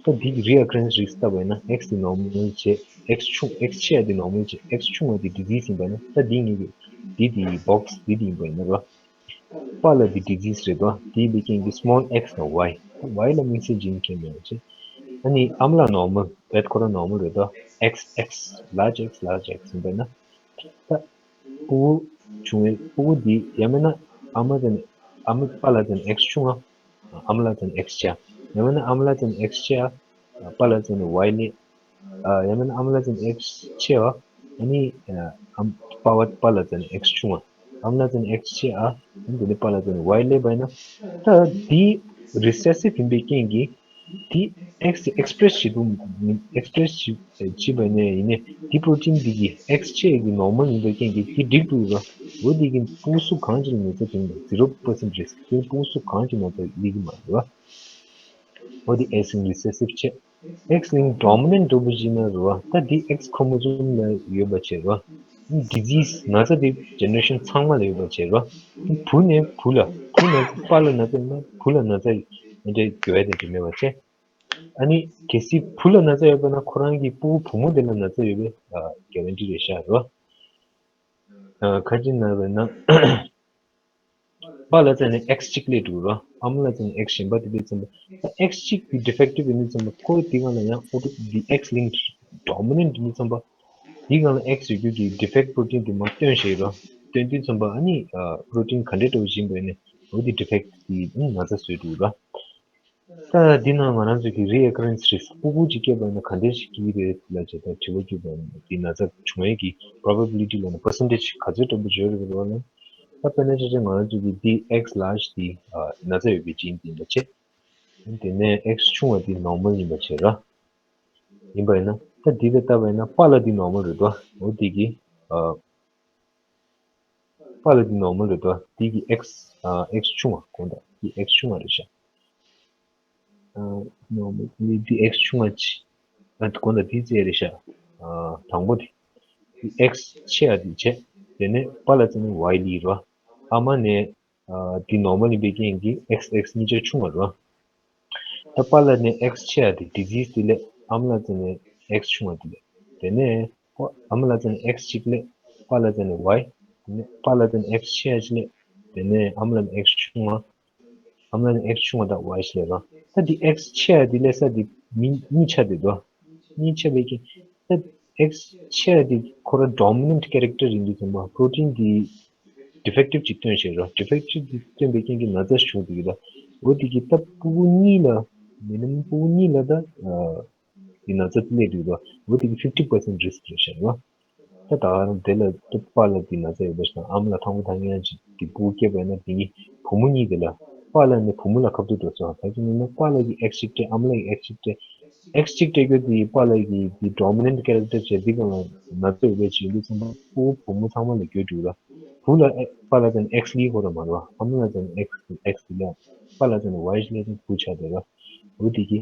ད་འདི་གི་རི་ཨོ་ཀ་རེན་སི་རིགས་བལྟས་པ་ཡིན་ན་ཨེག་སི་དེ་ནོར་མལ་བྱས་ཨེག་སི་ཆུང་ཨེག་སི་ཆེ་ཡ་དེ་ནོར་མལ་བྱས་ཨེག་སི་ཆུང་བ་དེ་ཌི་ཛིས་ཡིན་པ་ཡིན་ན་ད་འདི་གཉིས་ཀྱི་འདི་དེ་ཡི་བོག་སི་འདི་དེ་ཡིན་པ་ཡིན་ན་ར། པཱ་ལགས་འདི་ཌི་ཛིས་རེད་དོ། དེ་ཡིན་པའི་རྐྱེན་གྱིས་སི་མོལ་ཨེག་སི་དང་ཝའི། ཝའི་ལ་དམིགས་བསལ་ཇིན་ཁྱད་མེད་པ་བྱས། ཨ་ནི་ཨ་མ་ལགས་ནོར་མལ་བེད་ཁོ་རང་ནོར་མལ་རེད་དོ། ཨེག་སི་ཨེག་སི་ལར་ཇི་ཨེག་སི་ལར་ཇི་ཨེག་སི་ཡིན་པ་ན། ད་ཕྲུ་གུ་ཆུང་བའི་ཕྲུ་གུ་འདི་ཡང་མིན་ན་ཨ་མ་དང་ཨ་མ་པཱ་ལགས་དང་ཨེག་སི་ཆུང་ང་། ཨ་མ་ལགས་དང་ཨེག་སི་ཆེ། ཡང་མིན་ན་ཨ་མ་ལགས་དང་ཨེག་སི་ཆེ་ཨ། པཱ་ལགས་དང་ཝའི་ལས། ཨ་ཡང་མིན་ན་ཨ་མ་ལགས་དང་ཨེག་སི་ཆེ་བ། ཨ་ནི་ཨ་པཱ་པཱ་ལགས་དང་ཨེག་སི་ཆུང་བ། ཨ་མ་ལགས་དང་ཨེག་སི་ཆེ་ཨ། ཨ་ནི་དེ་ནས་པཱ་ལགས་དང་ཝའི་ལས་པ་ཡིན་ན། ད་འདི་རི་སེ་སིབ་ཡིན་པའི་རྐྱེན་གྱིས། འདི་ཨེག་སི་ཨེག་སི་པི་རེ་སི་བྱེད་དུ་ཨེག་སི་པི་རེ་སི་བྱེད་པ་ཡིན་ནའི་ཡིན་ནའི་འདི་པྲོ་ཊིན་འདི་གི་ཨེག་སི་ཆེ་གི་ནོར་མལ་ཡིན་པའི་རྐྱེན་གྱིས་འདི་འགྲིག་འདུག་ར། འོ་འདི་གི་ཕྲུ་གུ་སུ་གང་ཅིག་ལ་ན་ཚ་དེ་ཡིན་ན་ཛི་རོ་པར་སེན་ཊི་རིསྐ་དེ་ཕྲུ་གུ་སུ་གང་ཅིག་ན་ཚ་སླེབས་ཀྱི་མ་རེད་ར། འོ་འདི་ཨེག་སི་ལིང་རི་སེ་སིབ་བྱས། ཨེག་སི་ལིང་ཌོ་མི་ནེན་ཊི་འགྲོ་བ་ཡིན་ན་རེད་བ། ད་འདི་ཨེག་སི་ཁོ་རོ་མོ་སོམ་ལ་ཡོད་པ་བྱས་རེད་བ། ཌི་ཛིས་ན་ཚ་འདི་ཇེ་ནེ་རེ་ཤན་ཚང་མ་ལ་ཡོད་པ་བྱས་རེད་བ། བུ་ནས་བུ་ལ་བུ་ན་པཱ་ལགས་ན་ཚ་ཡོད་ན་བུ་ལ་ན་ཚ་ཡོད་འདྲ་འགྱུར་བ་དེ་འདྲ་མེད་པ་བྱས། ཨ་ནི་གལ་སྲིད་བུ་ལ་ན་ཚ་ཡོད་པ་ན་ཁོ་རང་གི་ཕྲུ་གུ་བུ་མོ་དེ་ལ་ན་ཚ་ཡོད་པའི་གྷ་རན་ཊི་རེད་ཤག་རེད་བ། ཁ་ཅིག་ན་བས་ན། པ་ལ་བརྟེན་ནས་X་གཅིག་སླེབས་འདུག་ར། ཨ་མ་ལ་བརྟེན་ནས་X་གཞན་པ་དེ་སླེབས་ཙམ་པ། ད་X་གཅིག་གི་defective་ཡིན་ཙམ་པ་ཁོ་དེ་གང་ལ་ཡང་auto་དེ་X་linked dominant་ཡིན་ཙམ་པ། དེ་གང་ལ་X་ཡོད་རྒྱུ་གི་defect protein་དེ་མར་བཏོན་བཞག་ར། བཏོན་དུས་ཙམ་པ་ཨ་ནི་protein་ག་འདྲ་འདྲ་བོ་ཡིན་པ་ཡིན་ནའི་འོ་དེ་defect་དེ་ན་ཚ་བཟོས་འདུག་ར། ད་འདི་ནང་ང་རང་ཚོ་གི་reoccurrence risk་ཕྲུ་གུ་གཅིག་སྐྱེས་པ་ཡིན་ན་ག་འདྲ་ཞིག་སྐྱེ་གི་རེད་ལབ་བྱས་ད་དྲི་བ་བརྒྱབ་པ་ཡིན་ན་འདི་ན་ཚ་བྱུང་ཡས་ཀྱི་probability་ལབ་ན་percentage་ག་ཚོད་འདྲ་པོ་ཡོད་རེད་ལབ་ན། ད་དཔེར་ན་ཆ་བཞག་ང་རང་ཚོ་གི་འདི་X་large་འདི་ན་ཚ་ཡོད་པའི་gene་འདི་ཡིན་པ་བྱས། དེ་ནས་X་ཆུང་བ་འདི་normal་ཡིན་པ་བྱས་ར། ཡིན་པ་ཡིན་ན་ད་འདི་ལ་བལྟས་པ་ཡིན་ན་པཱ་ལགས་འདི་normal་རེད་དོ། འོ་འདི་གི་ཨ། པཱ་ལགས་འདི་normal་རེད་དོ། འདི་གི་X་ཨ་X་ཆུང་བ་དགོངས་དག་འདི་X་ཆུང་བ་རེད་ཤག་ཨ། normal་འདི་འདི་X་ཆུང་བ་ཆེ། ཨ་དགོངས་དག་འདི་རྩེ་རེད་ཤག་ཨ་དང་པོ་དེ། འདི་X་ཆེ་ཡ་འདི་བྱས། དེ་ནས་པཱ་ལགས་རྩེ་ནས་Y་ལི་རོ། ཨ་མ་ནས་ཨ་འདི་normal་ཡིན་པའི་རྐྱེན་གྱིས་X X་གཉིས་ཆ་ཆུང་བ་རོ། ད་པཱ་ལགས་ནས་X་ཆེ་ཡ་དེ་disease་དེ་ལས་ཨ་མ་ལགས་རྩེ་ནས་X་ཆུང་བ་དེ་ལས། དེ་ནས་ཨ་མ་ལགས་རྩེ་ནས་X་གཅིག་ལས་པཱ་ལགས་རྩེ་ནས་Y། དེ་ནས་པཱ་ལགས་རྩེ་ནས་X་ཆེ་ཡ་གཅིག་ལས། དེ་ནས་ཨ་མ་ལགས་ནས་X་ཆུང་བ། ཨ་མ་ལགས་ནས་X་ཆུང་བ་དང་Y་ཞིག་ལས་རོ། ད་འདི་X་ཆེ་ཡ་དེ་ལས་ས་དེ་མི་གཉིས་ཆ་དེ་དོ། གཉིས་ཆ་བས་ཀྱི་ད་X་ཆེ་ཡ་དེ་ཁོ་ར་dominant character་ཡིན་དུས་ཙམ་པ་protein་དེ་defective་ཅིག་བཏོན་བཞག་རོ། defective་དེ་བཏོན་པའི་རྐྱེན་གྱིས་ན་ཚ་བྱུང་འདུག་གི་ད། འོ་དེ་གི་ད་ཕྲུ་གུ་གཉིས་ལ་minimum་ཕྲུ་གུ་གཉིས་ལ་ད་དེ་ན་ཚ་དེ་སླེབས་འདུག་ད། འོ་དེ་གི་fifty percent risk་རེད་བཞག་རོ། ད་ད་ག་རང་དེ་ལ་ད་པཱ་ལགས་ཀྱི་ན་ཚ་ཡོད་པ་ཞིག་དང་ཨ་མ་ལགས་ཐང་པོ་ཐང་ཡང་ཅིག་གི་ཕྲུ་གུ་སྐྱེས་པ་ཡིན་ན་དེ་གཉིས་བུ་མོ་གཉིས་དེ་ལ་པཱ་ལགས་ནས་བུ་མོ་ལ་ཁ་ཐུག་འགྲོ་སོང་། ད་ཅི་ནས་ན་པཱ་ལགས་ཀྱི་X་གཅིག་སྤྲད་ཨ་མ་ལགས་ཀྱི་X་གཅིག་སྤྲད། X་གཅིག་སྤྲད་རྒྱུ་དེ་པཱ་ལགས་ཀྱི་དེ་dominant character་བྱས་འདི་གང་ལ་ན་ཚ་ཡོད་པའི་ཆེད་དུ་ཚང་མ་ཕྲུ་གུ་བུ་མོ་ཚང་མ་ལ་འགྱུར་འགྲོ་ལ། བུ་ལ་པཱ་ལགས་ཀྱི་X་གཉིས་ཁོ་ར་མ་རེད་བ། ཨ་མ་ལགས་ཀྱི་X་X་དེ་ལ་པཱ་ལགས་ཀྱི་Y་ཞིག་ལས་ཀྱི་བུ་ཆགས་བསྡད་ར། འོ་དེ་གི།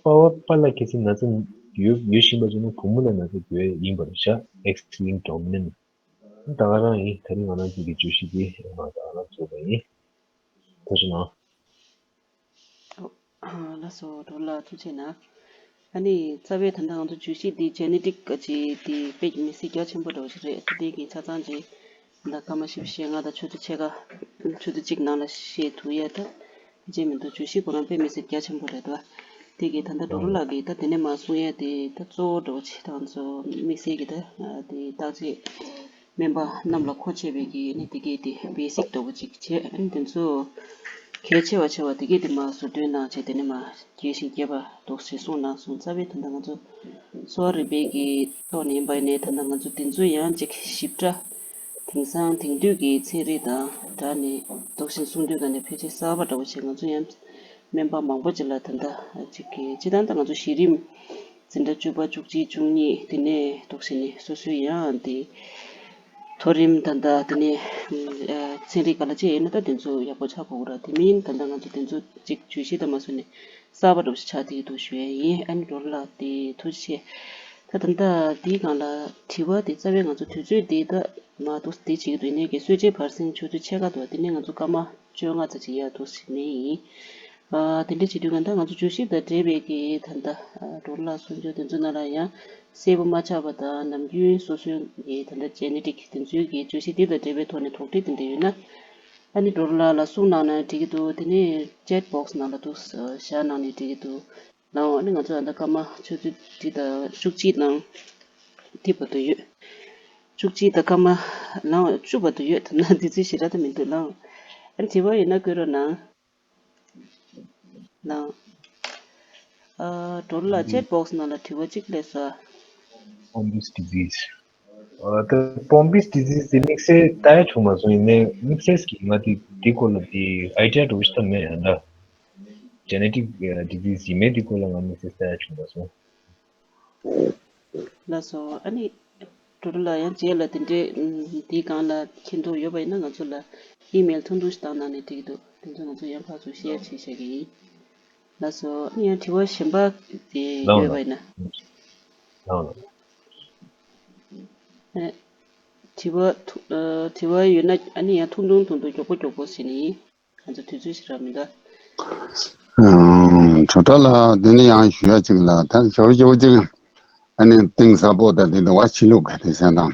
པཱ་པཱ་ལགས་ཁ་སང་ན་ཚ་ཡོད་ཡོད་བཞིན་པ་བྱས་ན་བུ་མོ་ལ་ན་ཚ་ཡོད་ཡིན་པར་བཞག X-linked dominant། ད་ག་རང་ཡིན། ད་རིང་ང་རང་ཚོ་གི་བརྗོད་གཞི་འདི་ད་ག་རང་རྫོགས་པ་ཡིན། ཐུགས་རྗེ་གནང་། ལགས་སོ། ཌོག་ལགས་ཐུགས་རྗེ་གནང་། ཨ་ནི་རྩ་བའི་ད་ལྟ་ང་ཚོ་བརྗོད་གཞི་འདི་genetic་ག་ཅིག་འདི་དཔེ་མི་སྲིད་རྒྱ་ཆེན་པོ་འདྲ་བོ་ཞིག་རེད། ད་འདི་གི་ཆ་ཚང་ཅིག་ད་སྐར་མ་བཞི་བཅུ་ཞེ་ལྔ་དང་ཆུ་ཚོད་ཕྱེད་ཀ་ཆུ་ཚོད་གཅིག་ནང་ལ་བཤད་ཐུབ་ཡ་ད་ཕལ་ཆེར་མི་འདུག་བརྗོད་གཞི་ཁོ་རང་དཔེ་མི་སྲིད་རྒྱ་ཆེན་པོ་རེད་དོ། དེ་གི་ད་ལྟ་ཌོག་ལགས་ཀྱིས་ད་དེ་ནས་མར་གསུང་ཡ་དེ་ད་གཙོ་བོ་འདྲ་བོ་ཅིག་ད་ང་ཚོ་དམིགས་བསལ་གྱི་ད་དེ་བརྟག་དཔྱད་སྨན་པ་རྣམས་ལ་མཁོ་ཆེ་བའི་གི་ནི་དེ་གས་དེ་basic་འདྲ་བོ་ཅིག་བྱས། ཨ་ནི་དེ་ཚོ་གལ་ཆེ་བ་ཆེ་བ་དེ་གས་དེ་མར་ཟུར་འདོན་གནང་བྱས། དེ་ནས་མར་རྒྱས་ཤིང་རྒྱས་པ་འདུག་ཅེས་གསུངས་གནང་སོང་། རྩ་བའི་ད་ལྟ་ང་ཚོ་གསོ་བ་རིག་པའི་གི་ཐོག་ནས་ཡིན་པ་ཡིན་ནའི་ད་ལྟ་ང་ཚོ་དེ་ཚོ་ཡང་ཅིག་ཞིབ་ཕྲ་དེང་སང་དེང་དུས་ཀྱི་ཚན་རིག་དང་སྦྲགས་ནས་འདུག་ཅེས་གསུང་དུས་ག་ནས་ཕལ་ཆེར་གསར་པ་འདྲ་བོ་བྱས། ང་ཚོ་ཡང་སྨན་པ་མང་པོ་ཅིག་ལ་ད་ལྟ་ཅིག་གི་སྤྱིར་བཏང་ད་ང་ཚོ་གཞི་རིམ་འཛིན་གྲྭ་བཅུ་པ་བཅུ་གཅིག་བཅུ་གཉིས་དེ་ནས་འདུག་ཟེར་ནས་སོ་སོའི་ཡང་དེ་མཐོ་རིམ་ད་ལྟ་དེ་ནས་ཚན་རིག་ག་ལ་བྱས་ཡོད་ན་ད་དེ་ཚོ་ཡག་པོ་ཆགས་དགོས་ར། དེ་མིན་ད་ལྟ་ང་ཚོ་དེ་ཚོ་ཅིག་བརྗོད་གཞི་དང་མ་བཟོས་ནས་གསར་པ་འདྲ་བོ་ཞིག་ཆགས་བསྡད་ཀྱི་འདུག་ཞུ་ཡ་ཡིན། ཨ་ནི་ཌོག་ལགས་དེ་ཐུགས་རྗེ་ཆེ། ད་ད་ལྟ་དེའི་སྒང་ལ་དྲི་བ་དེ་རྩ་བའི་ང་ཚོ་དུས་ཚོད་དེ་ད་མ་གཏོགས་དེ་བྱེད་ཀྱི་འདུག་ཡིན་ནའི་གི་གསོལ་ཇའི་བར་གསེང་ཆུ་ཚོད་ཕྱེད་ཀ་འདུག་དེ་ནས་ང་ཚོ་སྐར་མ་བཅོ་ལྔ་ཙམ་ཅིག་ཡར་འདུག་ཟིན་ནི་ཡིན། ཨ་དེ་འདྲ་བྱེད་དུས་ག་ད་ང་ཚོ་བརྗོད་གཞི་དང་འབྲེལ་བའི་གི་ད་ལྟ་ཌོག་ལགས་གསུང་ཆོས་དེ་ཚོ་ནང་ལ་ཡང་གསལ་པོ་མ་ཆགས་པ་དང་ནམ་རྒྱུན་སོ་སོའི་གི་ད་ལྟ་genetic་དེ་ཚོའི་གི་བརྗོད་གཞི་དེ་དང་འབྲེལ་བའི་ཐོག་ནས་དོགས་འདྲི་དེ་འདྲ་ཡོད་ན་ཨ་ནི་ཌོག་ལགས་ལ་གསུང་གནང་ན་འགྲིག་གི་འདུག་དེ་ནས་chat box་ནང་ལ་འདུག་བཞག་གནང་ནས་འགྲིག་གི་འདུག་ལའང་ཨ་ནི་ང་ཚོ་ཨ་ད་སྐར་མ་ཆུ་ཚོད་བཅུ་དང་བཅུ་གཅིག་དང་དེ་བར་དུ་ཡོད། བཅུ་གཅིག་དང་སྐར་མ་ལའང་བཅུ་བར་དུ་ཡོད། ད་ན་དེ་ཚོའི་ཞེ་དྲག་ད་མི་འདུག་ལའང་ཨ་ནི་དྲི་བ་ཡོད་ན་བཀོད་རོགས་གནང་། ལའང་ཨ་ཌོག་ལགས་chat box་ནང་ལ་དྲི་བ་གཅིག་སླེབས་སོང་། Pompe's disease། ཨ་ད་Pompe's disease་དེ་དམིགས་བསལ་ལྟ་ཡ་བྱུང་མ་སོང་། ཡིན་ནའི་དམིགས་བསལ་གྱི་ང་དེ་དེ་སྐོར་ལ་དེ་idea་འདྲ་བོ་ཞིག་ད་མེད་ཡ་ད། genetic disease་ཡིན་མིན་དེ་སྐོར་ལ་ང་དམིགས་བསལ་ལྟ་ཡ་བྱུང་མ་སོང་། ལགས་སོ། ཨ་ནི་ཌོག་ལགས་ཡང་རྗེས་ལ་དེ་འདྲའི་དེའི་སྒང་ལ་མཁྱེན་རྟོགས་ཡོད་པ་ཡིན་ན་ང་ཚོ་ལ་email་ཐུང་ཐུང་ཞིག་བཏང་གནང་ནས་འགྲིག་གི་འདུག་དེ་ཚོ་ང་ཚོ་ཡང་ཕར་ཚུར་share་བྱེད་བཞག་གི་ཡིན། ལགས་སོ། ཨ་ནི་ཡང་དྲི་བ་གཞན་པ་དེ་ལའང་ཡོད་པ་ཡིན་ན། ལའང་། ཨ་དྲི་བ་ཐུ་ཨ་དྲི་བ་ཡོད་ན་ཨ་ནི་ཡང་ཐུང་ཐུང་ཐུང་ཐུང་མགྱོགས་པོ་མགྱོགས་པོ་ཟེར་ནི་ཡིན། ང་ཚོ་དུས་ཚོད་ཞིག་རག་མི་འདུག་ཨང་། ཇོ་བྲག་ལགས་འདི་ནི་ཡང་ཞུ་ཡ་གཅིག་ལ་ད་ཞོར་ཞོར་གཅིག་ཨ་ནི་གཏིང་ཟབ་པོ་དང་དེ་འདྲ་བ་ཕྱི་ལུགས་ག་དེ་སེམས་དང་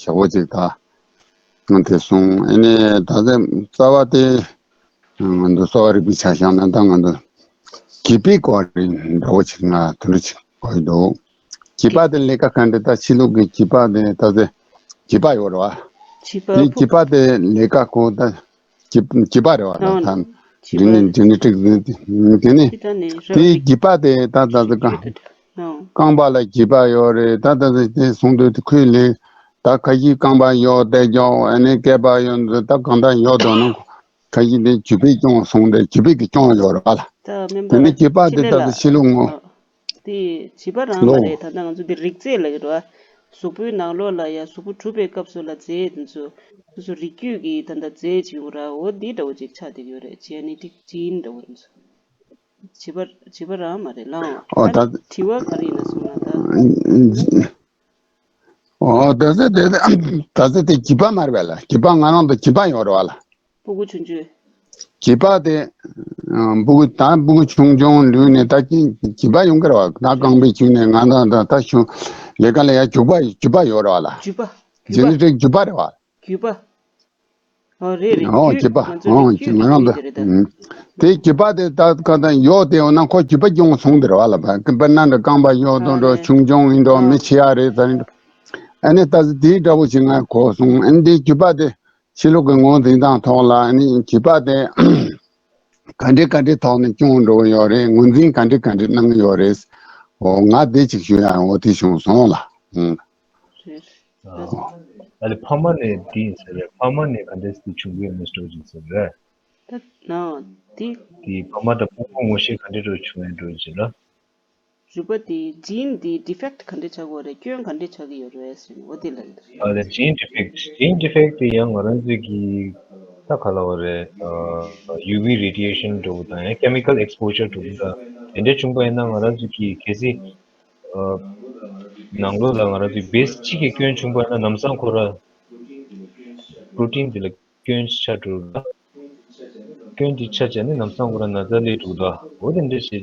ཞོར་གཅིག་ད། ང་དེ་སོང་ཨ་ནི་ད་ལྟ་རྩ་བ་དེ་ང་ཚོ་གསོ་བ་རིག་པའི་ཆ་བཞག་ན་ད་ང་ཚོ་བྱིས་པའི་སྐོར་རེད་འདྲ་བོ་ཅིག་ང་དེ་འདྲ་ཅིག་གོ་ཡི་འདུག་བྱིས་པ་དེ་ལས་ཀ་ག་འདྲ་ད་ཕྱི་ལུགས་ཀྱི་བྱིས་པ་དེ་ད་ལྟ་བྱིས་པ་ཡོད་རེད་བ། བྱིས་པ་དེ་ཕུ་བྱིས་པ་དེ་ལས་ཀ་གོ་ད་བྱིས་བྱིས་པ་རེད་བ་ད་ཨང་ད་བྱིས་ཇི་ནི་པ་ཇི་ནི་ཊིག་དེ་ནི་ཁྱི་ད་ནི་ར་དེ་རིགས་བྱིས་པ་དེ་ད་ད་ད་ག་ཨང་རྐང་པ་ལ་བྱིས་པ་ཡོད་རེད། ད་ད་ད་དེ་གསུང་དུས་དེ་ཁོས་ལས་ད་ཁ་ཤས་རྐང་པ་ཡོད་བསྡད་ཀྱང་ཨ་ནི་སྐེད་པ་ཡོད་འདི་ད་གང་ལྟར་ཡོད་དོ་ན་ཁ་ཤས་དེ་བྱིས་པའི་སྐྱོན་སོང་དེ་བྱིས་པའི་གི་སྐྱོན་ཡོད་རེད་བ་ལ། ད་སྨན་དེ་ནི་པ་བྱིས་པ་ཆེ་དེ་ལེ་ད་ལ་ད་ཕྱི་ལུགས་ངོ་ཨ་དེ་བྱིས་པ་རང་མ་ལོ་རེད། ད་ལྟ་ང་ཚོ་འདི་རིགས་རྫས་ལབ་ཀྱི་རེད་བ། གཟུགས་པོའི་ནང་ལོགས་ལ་ཡ་གཟུགས་པོ་གྲུབ་པའི་སྐབས་སུ་ལ་རྫས་དེ་ཚོ་སོ་སོ་རིགས་རྒྱུད་ཀྱི་ད་ལྟ་རྫས་བྱེད་ཀྱི་ར་འོ་འདི་འདྲ་བོ་ཅིག་ཆགས་བསྡད་ཀྱི་ཡོད་རེད། ཇེ་ནེ་ཊིག་ཇི་ཨེན་འདྲ་བོ་དེ་ཚོ། བྱིས་པ་བྱིས་པ་རང་མ་རེད་ལགས། ཨོ་ད་ཨ་དྲི་བ་ག་རེ་ཡིན་ན་གསུངས་ན་ད། ཨོ་ད་ཚེ་དེ་ད་ཚེ་དེ་བྱིས་པ་མ་རེད་པས་ལ། བྱིས་པ་ང་རང་ད་བྱིས་པ་ཡོད་རེད་བ་ལ། སྤུ་གུ་ཆུང་ཆུང་། བྱིས་པ་དེ་ཨ་སྤུ་གུ་ད་སྤུ་གུ་ཆུང་ཆུང་ལུས་ནས་ད་ཅི་བྱིས་པ་ཡོང་གི་རེད་བ། ད་རྐང་པའི་བཅུད་ནས་ང་ད་ད་ད་ཆུང་ལས་ཀ་ལ་ཡ་བྱིས་པ་བྱིས་པ་ཡོད་རེད་བ་ལ། བྱིས་པ་ཇེ་ནེ་ཊིག་བྱིས་པ་རེད་བ། བརྒྱུད་པ། ཨོ་རེད་རེད། ཨོ་བརྒྱུད་བྱིས་པ་ང་ཚོ་ཨོ་རེད་བརྒྱུད་ང་རང་ད་རེད་ད། ཨུམ། དེ་བརྒྱུད་པ་དེ་ད་ག་ད་ཡོད་དེ་འོ་ན་ཁོ་བརྒྱུད་པ་སྐྱོང་སོང་དེ་རེད་བ་ལ། བ་དཔེར་ན་འདྲ་རྐང་པ་ཡོད་དོ་འགྲོ་ཆུང་ཆུང་ཡིན་འགྲོ་མི་ཆེ་ཡ་རེད་ད་རེད་འགྲོ། ཨ་ནི་ད་དེའི་འདྲ་བོ་ཞིག་ང་གོ་སོང་། ཨ་ནི་དེ་བརྒྱུད་པ་དེ་ཕྱི་ལོགས་ཀྱི་ངོས་འཛིན་སྟངས་ཐོག་ལ་ཨ་ནི་བརྒྱུད་པ་དེ་ག་འདྲའི་ག་འདྲའི་ཐོག་ནས་སྐྱོང་འགྲོ་གི་ཡོད་རེད། ངོས་འཛིན་ག་འདྲའི་ག་འདྲའི་གནང་གི་ཡོད་རེད། འོ་ང་དེ་ཅིག་ཞུ་ཡ་འོ་དེ་བྱུང་སོང་ལ། ཨུམ། རེད། ཨ་ལས་ཕ་མ་ནས་འདི་ཡིན་ཟེར་རེད། ཕ་མ་ནས་ག་འདྲས་སེ་བྱུང་གི་ཡོད་མེད་འགྲོ་ཅིག་ཟེར་རེད། ད་ནའོ་འདི། དེ་ཕ་མ་དང་སྤུ་གུ་ངོ་ཤེས་ག་འདྲས་འགྲོ་བྱུང་ཡོད་འགྲོ་ཅིག་ལ། རུས་པ་དེ་ཇིན་དེ་ཌི་ཕེག་ཊི་ག་འདྲས་ཆགས་ཀྱི་ཡོད་རེད། སྐྱོན་ག་འདྲས་ཆགས་ཀྱི་ཡོད་རེད་ཟེར་ནས་འོ་དེ་ལ་ཡིན། ཨ་ལས་ཇིན་ཌི་ཕེག་ཊི་ཇིན་ཌི་ཕེག་ཊི་དེ་ཡང་ང་རང་ཚོས་ཀྱི་ད་ག་ལ་བ་རེད། ཨ་ཡུ་ཝི་རེ་ཌི་ཡེ་ཤན་འགྲོ་བ་དང་ཡང་ཁེ་མི་ཀལ་ཨེགས་པོ་ཇར་འགྲོ་བ་དང་དེ་འདྲས་བྱུང་པ་ཡིན་ན་ང་རང་ཚོས་ཀྱི་གལ་སྲིད་ནང་ལོགས་ལ་ང་རང་ཚོའི་བེ་སི་གཅིག་གི་སྐྱོན་བྱུང་པ་ན་ལམ་སང་ཁོ་ར་པྲོ་ཊིན་དེ་ལ་སྐྱོན་ཆགས་འགྲོ་ར། སྐྱོན་དེ་ཆགས་བྱས་ནས་ལམ་སང་ཁོ་ར་ན་ཚ་སླེབས་འགྲོ་གི་འདུག་འོ་དེ་འདྲ་བྱས་ཏེ་ད་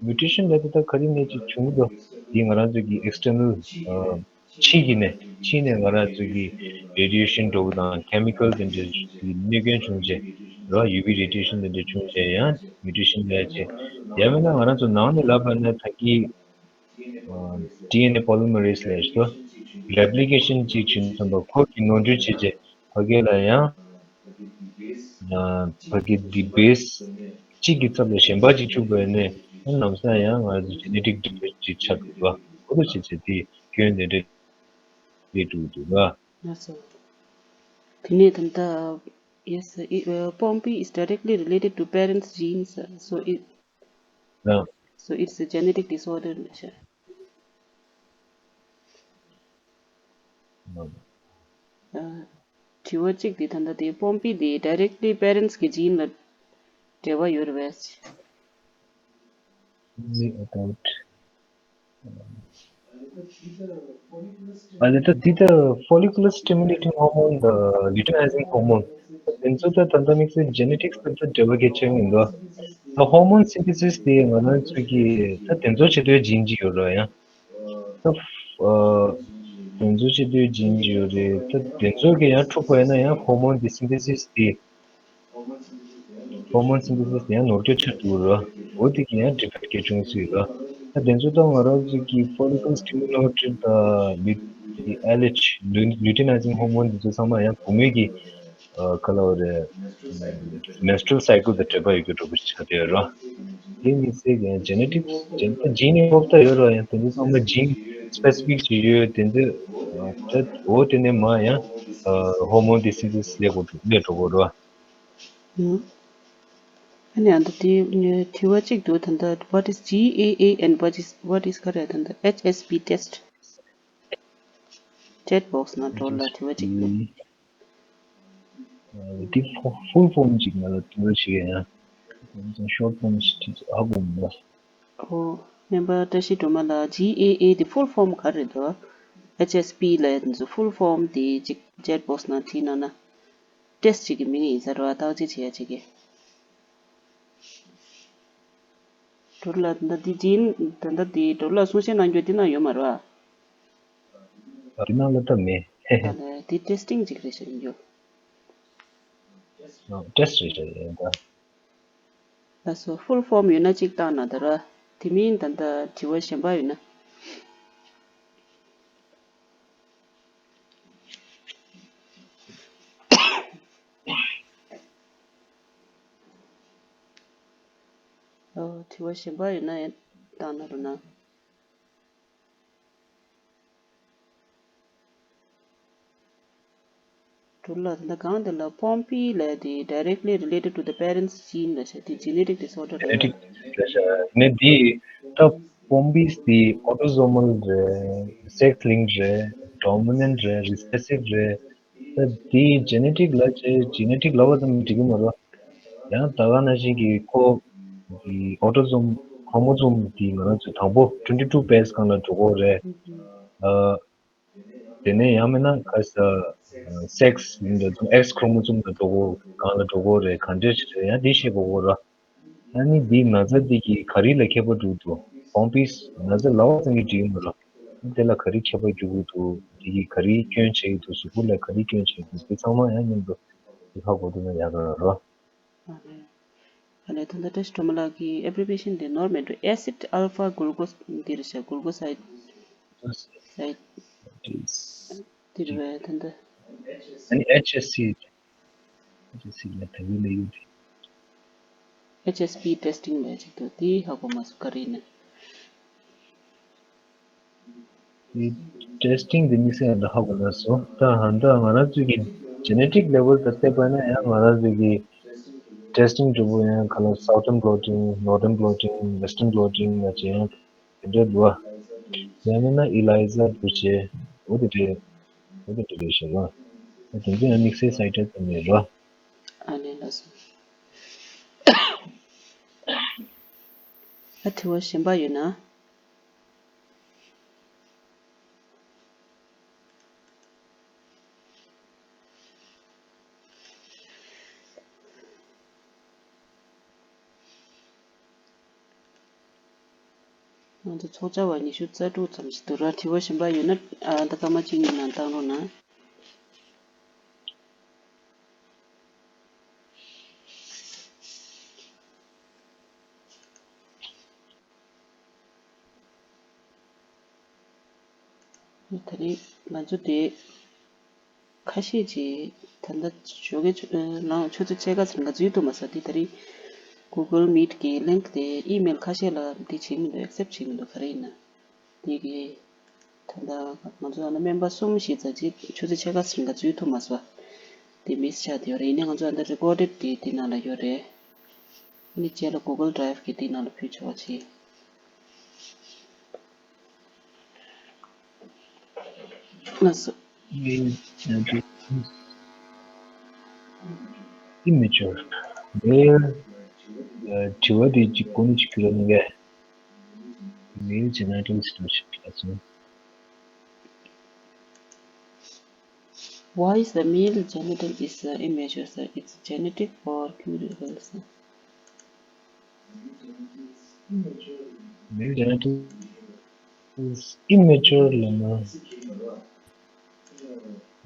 མིའུ་ཊེ་ཤན་ལབ་དེ་ད་ག་རེ་ནས་ཅིག་བྱུང་གི་འདུག་འདི་ང་རང་ཚོ་གི་ཨེགས་ཊར་ནལ་ཕྱི་གི་ནས་ཕྱི་ནས་ང་རང་ཚོ་གི་རེ་ཌི་ཡེ་ཤན་འགྲོ་གི་དང་ཁེ་མི་ཀལ་དེ་འདྲ་གི་གནོད་སྐྱོན་བྱུང་བྱས་ར་ཡུ་ཝི་རེ་ཌི་ཡེ་ཤན་དེ་འདྲ་བྱུང་བྱས་ཡང་མིའུ་ཊེ་ཤན་ལབ་བྱས་ཡང་མིན་ན་ང་རང་ཚོ་ནང་ནས་ལབ་པ་ན་ད་གི་ཌི་ཨེན་ཨེ་པོ་ལི་མ་རེ་སི་ལབ་ཞིག་རེབ་ལི་ཀེ་ཤན་ཅིག་བྱུང་ཙམ་པ་ཁོ་གི་ནོར་འཁྲུལ་བྱས་རྗེས་ཕ་གི་ལ་ཡང་ཕ་གི་འདི་བེ་སི་གཅིག་གི་ཚབ་ལ་གཞན་པ་ཅིག་བཅུག་པ་ཡིན་ནའི་ལམ་སང་ཡང་ང་ཚོ་ཇེ་ནེ་ཊིག་ཌི་ཕེག་ཊི་ཅིག་ཆགས་འདུག་ག་འོ་དོ་བྱས་རྗེས་དེ་སྐྱོན་དེ་འདྲ་སླེབས་འགྲོ་གི་འདུག་ག་ལགས་སོ། དེ་ནས་ད་ལྟ་yes, it, uh, Pompe is directly related to parents' genes, uh, so it, yeah, so it's a genetic disorder. ཨ། དྲི་བ་གཅིག་དེ་ད་ལྟ་དེ་པོམ་པི་དེ་ཌའི་རེག་ལི་པེ་རེན་ཊི་གི་ཇིན་ལ་འབྲེལ་བ་ཡོད་རེད་པས། Only about ཨ་ནི་ད་འདི་ད་ཕོ་ལི་ཀུ་ལར་སི་ཊི་མུ་ལེ་ཊིང་ཧོར་མོན་དང་ལུ་ཊི་ན་ཡི་ཛིང་ཧོར་མོན་དེ་ཚོ་ད་ད་ལྟ་དམིགས་བསལ་ཇེ་ནེ་ཊིག་སི་དང་ད་འབྲེལ་བ་གལ་ཆེན་ཡིན་འདུག་ད་ཧོར་མོན་སིན་ཐེ་སིས་དེ་ང་རང་ཚོ་གི་ད་དེ་ཚོ་བྱེད་དུས་ཇིན་གཅིག་ཡོད་རེད་ཡ། ད་ཨ་དེ་ཚོ་བྱེད་དུས་ཇིན་གཅིག་ཡོད་རེད། ད་དེ་ཚོ་གི་ཡང་འཁྲུག་པ་ཡིན་ན་ཡང་ཧོར་མོན་དེ་སིན་ཐེ་སིས་དེ་ཧོར་མོན་སིན་ཐེ་སིས་དེ་ཡང་ནོར་འཁྲུལ་ཆགས་འདུག་ར། འོ་དེ་གི་ཡང་ཌི་ཕེག་ཊི་གལ་ཆུང་སྲིད་ར། ད་དེ་ཚོ་ད་ང་རང་ཚོ་གི་ཕོ་ལི་ཀུ་ལར་སི་ཊི་མུ་ལེ་ཊར་དང་ལུ་ཨེལ་ཨེཆ་ལུ་ཊི་ན་ཡི་ཛིང་ཧོར་མོན་དེ་ཚོ་ཚང་མ་ཡང་བུད་མེད་ཀྱི་ཨ་ག་ལབ་རེད། མེན་སི་ཊུ་རལ་སའི་ཀལ་དང་འབྲེལ་བ་ཡོད་རྒྱུ་འདྲ་པོ་ཆགས་བསྡད་ཡོད་རེད། དེ་མི་ཚད་ཀྱང་ཇེ་ནེ་ཊིག་སི་ཇེ་ཇིན་ནི་ཧོབ་ད་ཡོད་རེད། ཡང་དེ་ཚོ་ཚང་མ་ཇིན་སི་པེ་སི་ཕིག་ཅིག་ཡོད། དེ་ཚོ་ད་འོ་དེ་ནས་མར་ཡང་ཧོར་མོན་དེ་སིན་ཐེ་སིས་སླེབས་དགོས་སླེབས་འགྲོ་གི་རེད། ཡང་ཨ་ནི་ཨ་ད་དེ་དྲི་བ་གཅིག་འདུག་ད་ལྟ་what is G A A and what is what is ག་རེ་ད་ལྟ་H S P test chat box ནང་འགྲོ་ལ་དྲི་བ་གཅིག་འདུག་འདི་ཕུལ་ཕོམ་ཅིག་ང་ལ་ཐུག་ཅིག་ཡང་ཤོར་ཕོམ་ཞིག་ཨ་བུ་མ། ཨོ། སྨན་པ་བཀྲ་ཤིས་སྒྲོལ་མ་ལགས། ཇི་ཨེ་ཨེ་དེ་ཕུལ་ཕོམ་ག་རེ་འདུག་ཨེཆ་ཨེས་པི་ལབ་ཡ་དེ་ཚོ་ཕུལ་ཕོམ་དེ་ཅིག་ཅེཊ་བོག་སི་ནང་བྲིས་གནང་ན། ཊེ་སི་ཊི་ཅིག་གི་མིང་ཡིན་ས་རེད་བ། བརྟག་དཔྱད་བྱེད་ཡ་ཅིག་གི། སྒྲོལ་ལགས་ད་ལྟ་འདི་ཇིན་ད་ལྟ་འདི་སྒྲོལ་ལགས་གསུང་བཤད་གནང་རྒྱུ་འདི་ན་ཡོད་མ་རེད་བ། འདི་ནང་ལ་ད་མེད། ད་ལྟ་དེ་ཊེ་སི་ཊིང་ཅིག་རེད་ཤག་ཡིན་རྒྱུ། ཨོ། ཊེ་སི་ཊི་རེད་ཤག་ཡིན་ད། ལགས་སོ། ཕུལ་ཕོམ་ཡོད་ན་གཅིག་བཏང་ན་ད་ར། དེ་མིན་ད་ལྟ་དྲི་བ་གཞན་པ་ཡོད་ན། ཨོ། དྲི་བ་གཞན་པ་ཡོད་ན་བཏང་ན་རོགས་གནང་། དྲུག་ལ་ད་ལྟ་གང་དེ་ལ་ཕོམ་པི་ལབ་དེ་directly related to the parents gene ལབ་ཤག་དེ་genetic disorder རེད། ཇེ་ནེ་ཊིག་ལབ་ཤག་ནི་དེ་ད་ཕོམ་པིས་དེ་ཨོ་ཊོ་སོ་མལ་རེད། སེག་སི་ལིང་ཀེཌ་རེད། ཌོ་མི་ནེན་ཊི་རེད། རི་སེ་སིབ་རེད། ད་དེ་ཇེ་ནེ་ཊིག་ལབ་ཅེ་ཇེ་ནེ་ཊིག་ལབ་པ་ཙམ་འགྲིག་གི་མ་རེད། ཡང་ད་ག་ནང་བཞིན་གྱི་ཁོ་གི་ཨོ་ཊོ་སོམ་ཁོ་མོ་སོམ་དེ་ང་རང་ཚོ་དང་པོ་ཊུ་ཝེན་ཊི་ཊུ་པེ་སི་སྒང་ལ་འགྲོ་གི་རེད། ཨ། དེ་ནས་ཡང་མིན་ན་ག་ས་སེག་སི་ཡིན་འདྲ་ཙམ་ཨེག་སི་ཁོ་མོ་སོམ་ལ་འགྲོ་གི་སྒང་ལ་འགྲོ་གི་རེད། ག་འདྲ་ཞིག་རེད། ཡང་དེ་ཤེས་དགོས་ཀྱི་རེད། ཨ་ནི་འདི་ན་ཚ་འདི་གི་ག་རེ་ལ་ཁྱད་པར་འགྲོ་གི་འདུག་ཕོམ་པིས་ན་ཚ་ལབ་པ་ཙམ་གྱིས་འགྲིག་གི་མ་རེད། དེ་ལ་ག་རེ་ཁྱད་པར་འགྱུར་གྱི་འདུག་དེ་གིས་ག་རེ་སྐྱོན་བྱེད་ཀྱི་འདུག་གཟུགས་པོ་ལ་ག་རེ་སྐྱོན་བྱེད་ཀྱི་འདུག་དེ་ཚང་མ་ཡང་མཉམ་དུ་དེ་ཧ་གོ་ཐུབ་ན་ཡག་གི་རེད། ཨ་ནི་ད་ལྟ་བཀྲ་ཤིས་སྒྲོལ་མ་ལགས་ཀྱི་ཨེབ་རི་བི་ཨེ་ཤན་དེ་ནོར་མེད་འགྲོ། acid alpha glucose འདི་རེད་ཤག glucoside side འདི་རེད་པས་ད་ལྟ། ཨ་ནི་ཨེཆ་ཨེས་སི། ཨེཆ་ཨེས་སི་ལ་ད་གིན་ལ་ཡོད་དེ། ཨེཆ་ཨེས་པི་ཊེ་སི་ཊིང་ལབ་ཅིག་འདུག་དེ་ཧ་གོ་མ་སོང་ག་རེ་ཡིན་ན། དེ་ཊེ་སི་ཊིང་དེ་དམིགས་བསལ་ཡང་ད་ཧ་གོ་མ་སོང་། ད་ཧ་ད་ང་རང་ཚོའི་གི་ཇེ་ནེ་ཊིག་ལེ་ཝལ་དུ་བལྟས་པ་ན་ཡང་ང་རང་ཚོའི་གི་ཊེ་སི་ཊིང་འདྲ་པོ་ཡང་ག་ལ་Southern blotting, Northern blotting, Western blotting ལབ་ཅིག་ཡང་དེ་འདྲ་འདུག་ཨ། ཡང་མིན་ན་ཨི་ལའི་ཛ་འདྲ་པོ་བྱས། འོ་དེ་འདྲས། འོ་དེ་འདྲས་རེད་ཤག་ར། དེ་ཚོ་ཡང་དམིགས་བསལ་སའི་ཌི་ཨེཕ་ཀཊ་ཙམ་རེད་ར། ཨ་ནི་ལགས་སོ། ཨ་དྲི་བ་གཞན་པ་ཡོད་ན། ང་ཚོ་ཚོགས་བཅར་བ་ཉི་ཤུ་རྩ་དྲུག་ཙམ་ཞིག་འདུག་ར། དྲི་བ་གཞན་པ་ཡོད་ན་ཨ་ད་སྐར་མ་གཅིག་གཉིས་ནང་བཏང་རོགས་གནང་། དེ་རིང་ང་ཚོ་དེ་ཁ་ཤས་ཀྱིས་ད་ལྟ་ཞོགས་ཀས་ཆུ་ལངས་ཆུ་ཚོད་ཕྱེད་ཀ་ཙམ་ང་ཚོ་ཡོད་དུ་མ་ཟ་དེ་ད་རིང་Google Meet གི་ལིང་ཀི་དེ་ཨི་མེལ་ཁ་ཤས་ལ་འདི་བྱེད་མི་འདུག་ཨེག་སེབ་བྱེད་མི་འདུག་ག་རེ་ཡིན་ན། དེ་གི་ད་ལྟ་ང་ཚོ་ཨ་ནི་མེམ་བར་གསུམ་བཞི་ཙམ་ཅིག་ཆུ་ཚོད་ཕྱེད་ཀ་ཙམ་ང་ཚོ་ཡོད་དུ་མ་ཟ་དེ་མིས་ཆགས་བསྡད་ཡོད་རེད། ཡིན་ནའི་ང་ཚོ་ཨ་ནི་རི་ཀོར་ཌེཌ་དེ་དེ་ནང་ལ་ཡོད་རེད། ཨ་ནི་རྗེས་ལ་Google Drive གི་དེ་ནང་ལ་ཕུལ་ཆོག་པ་བྱེད། ལགས་སོ། Male genitals immature. Male དྲི་བ་དེ་གཅིག་གོ་ནི་གཅིག་ཁྱོད་རང་གིས། Male genitals དུ་ཞིག་ལ་སོང་། Why is the male genital is uh, immature, sir? It's genetic or curical, sir? Male genital is immature ལབ་ན།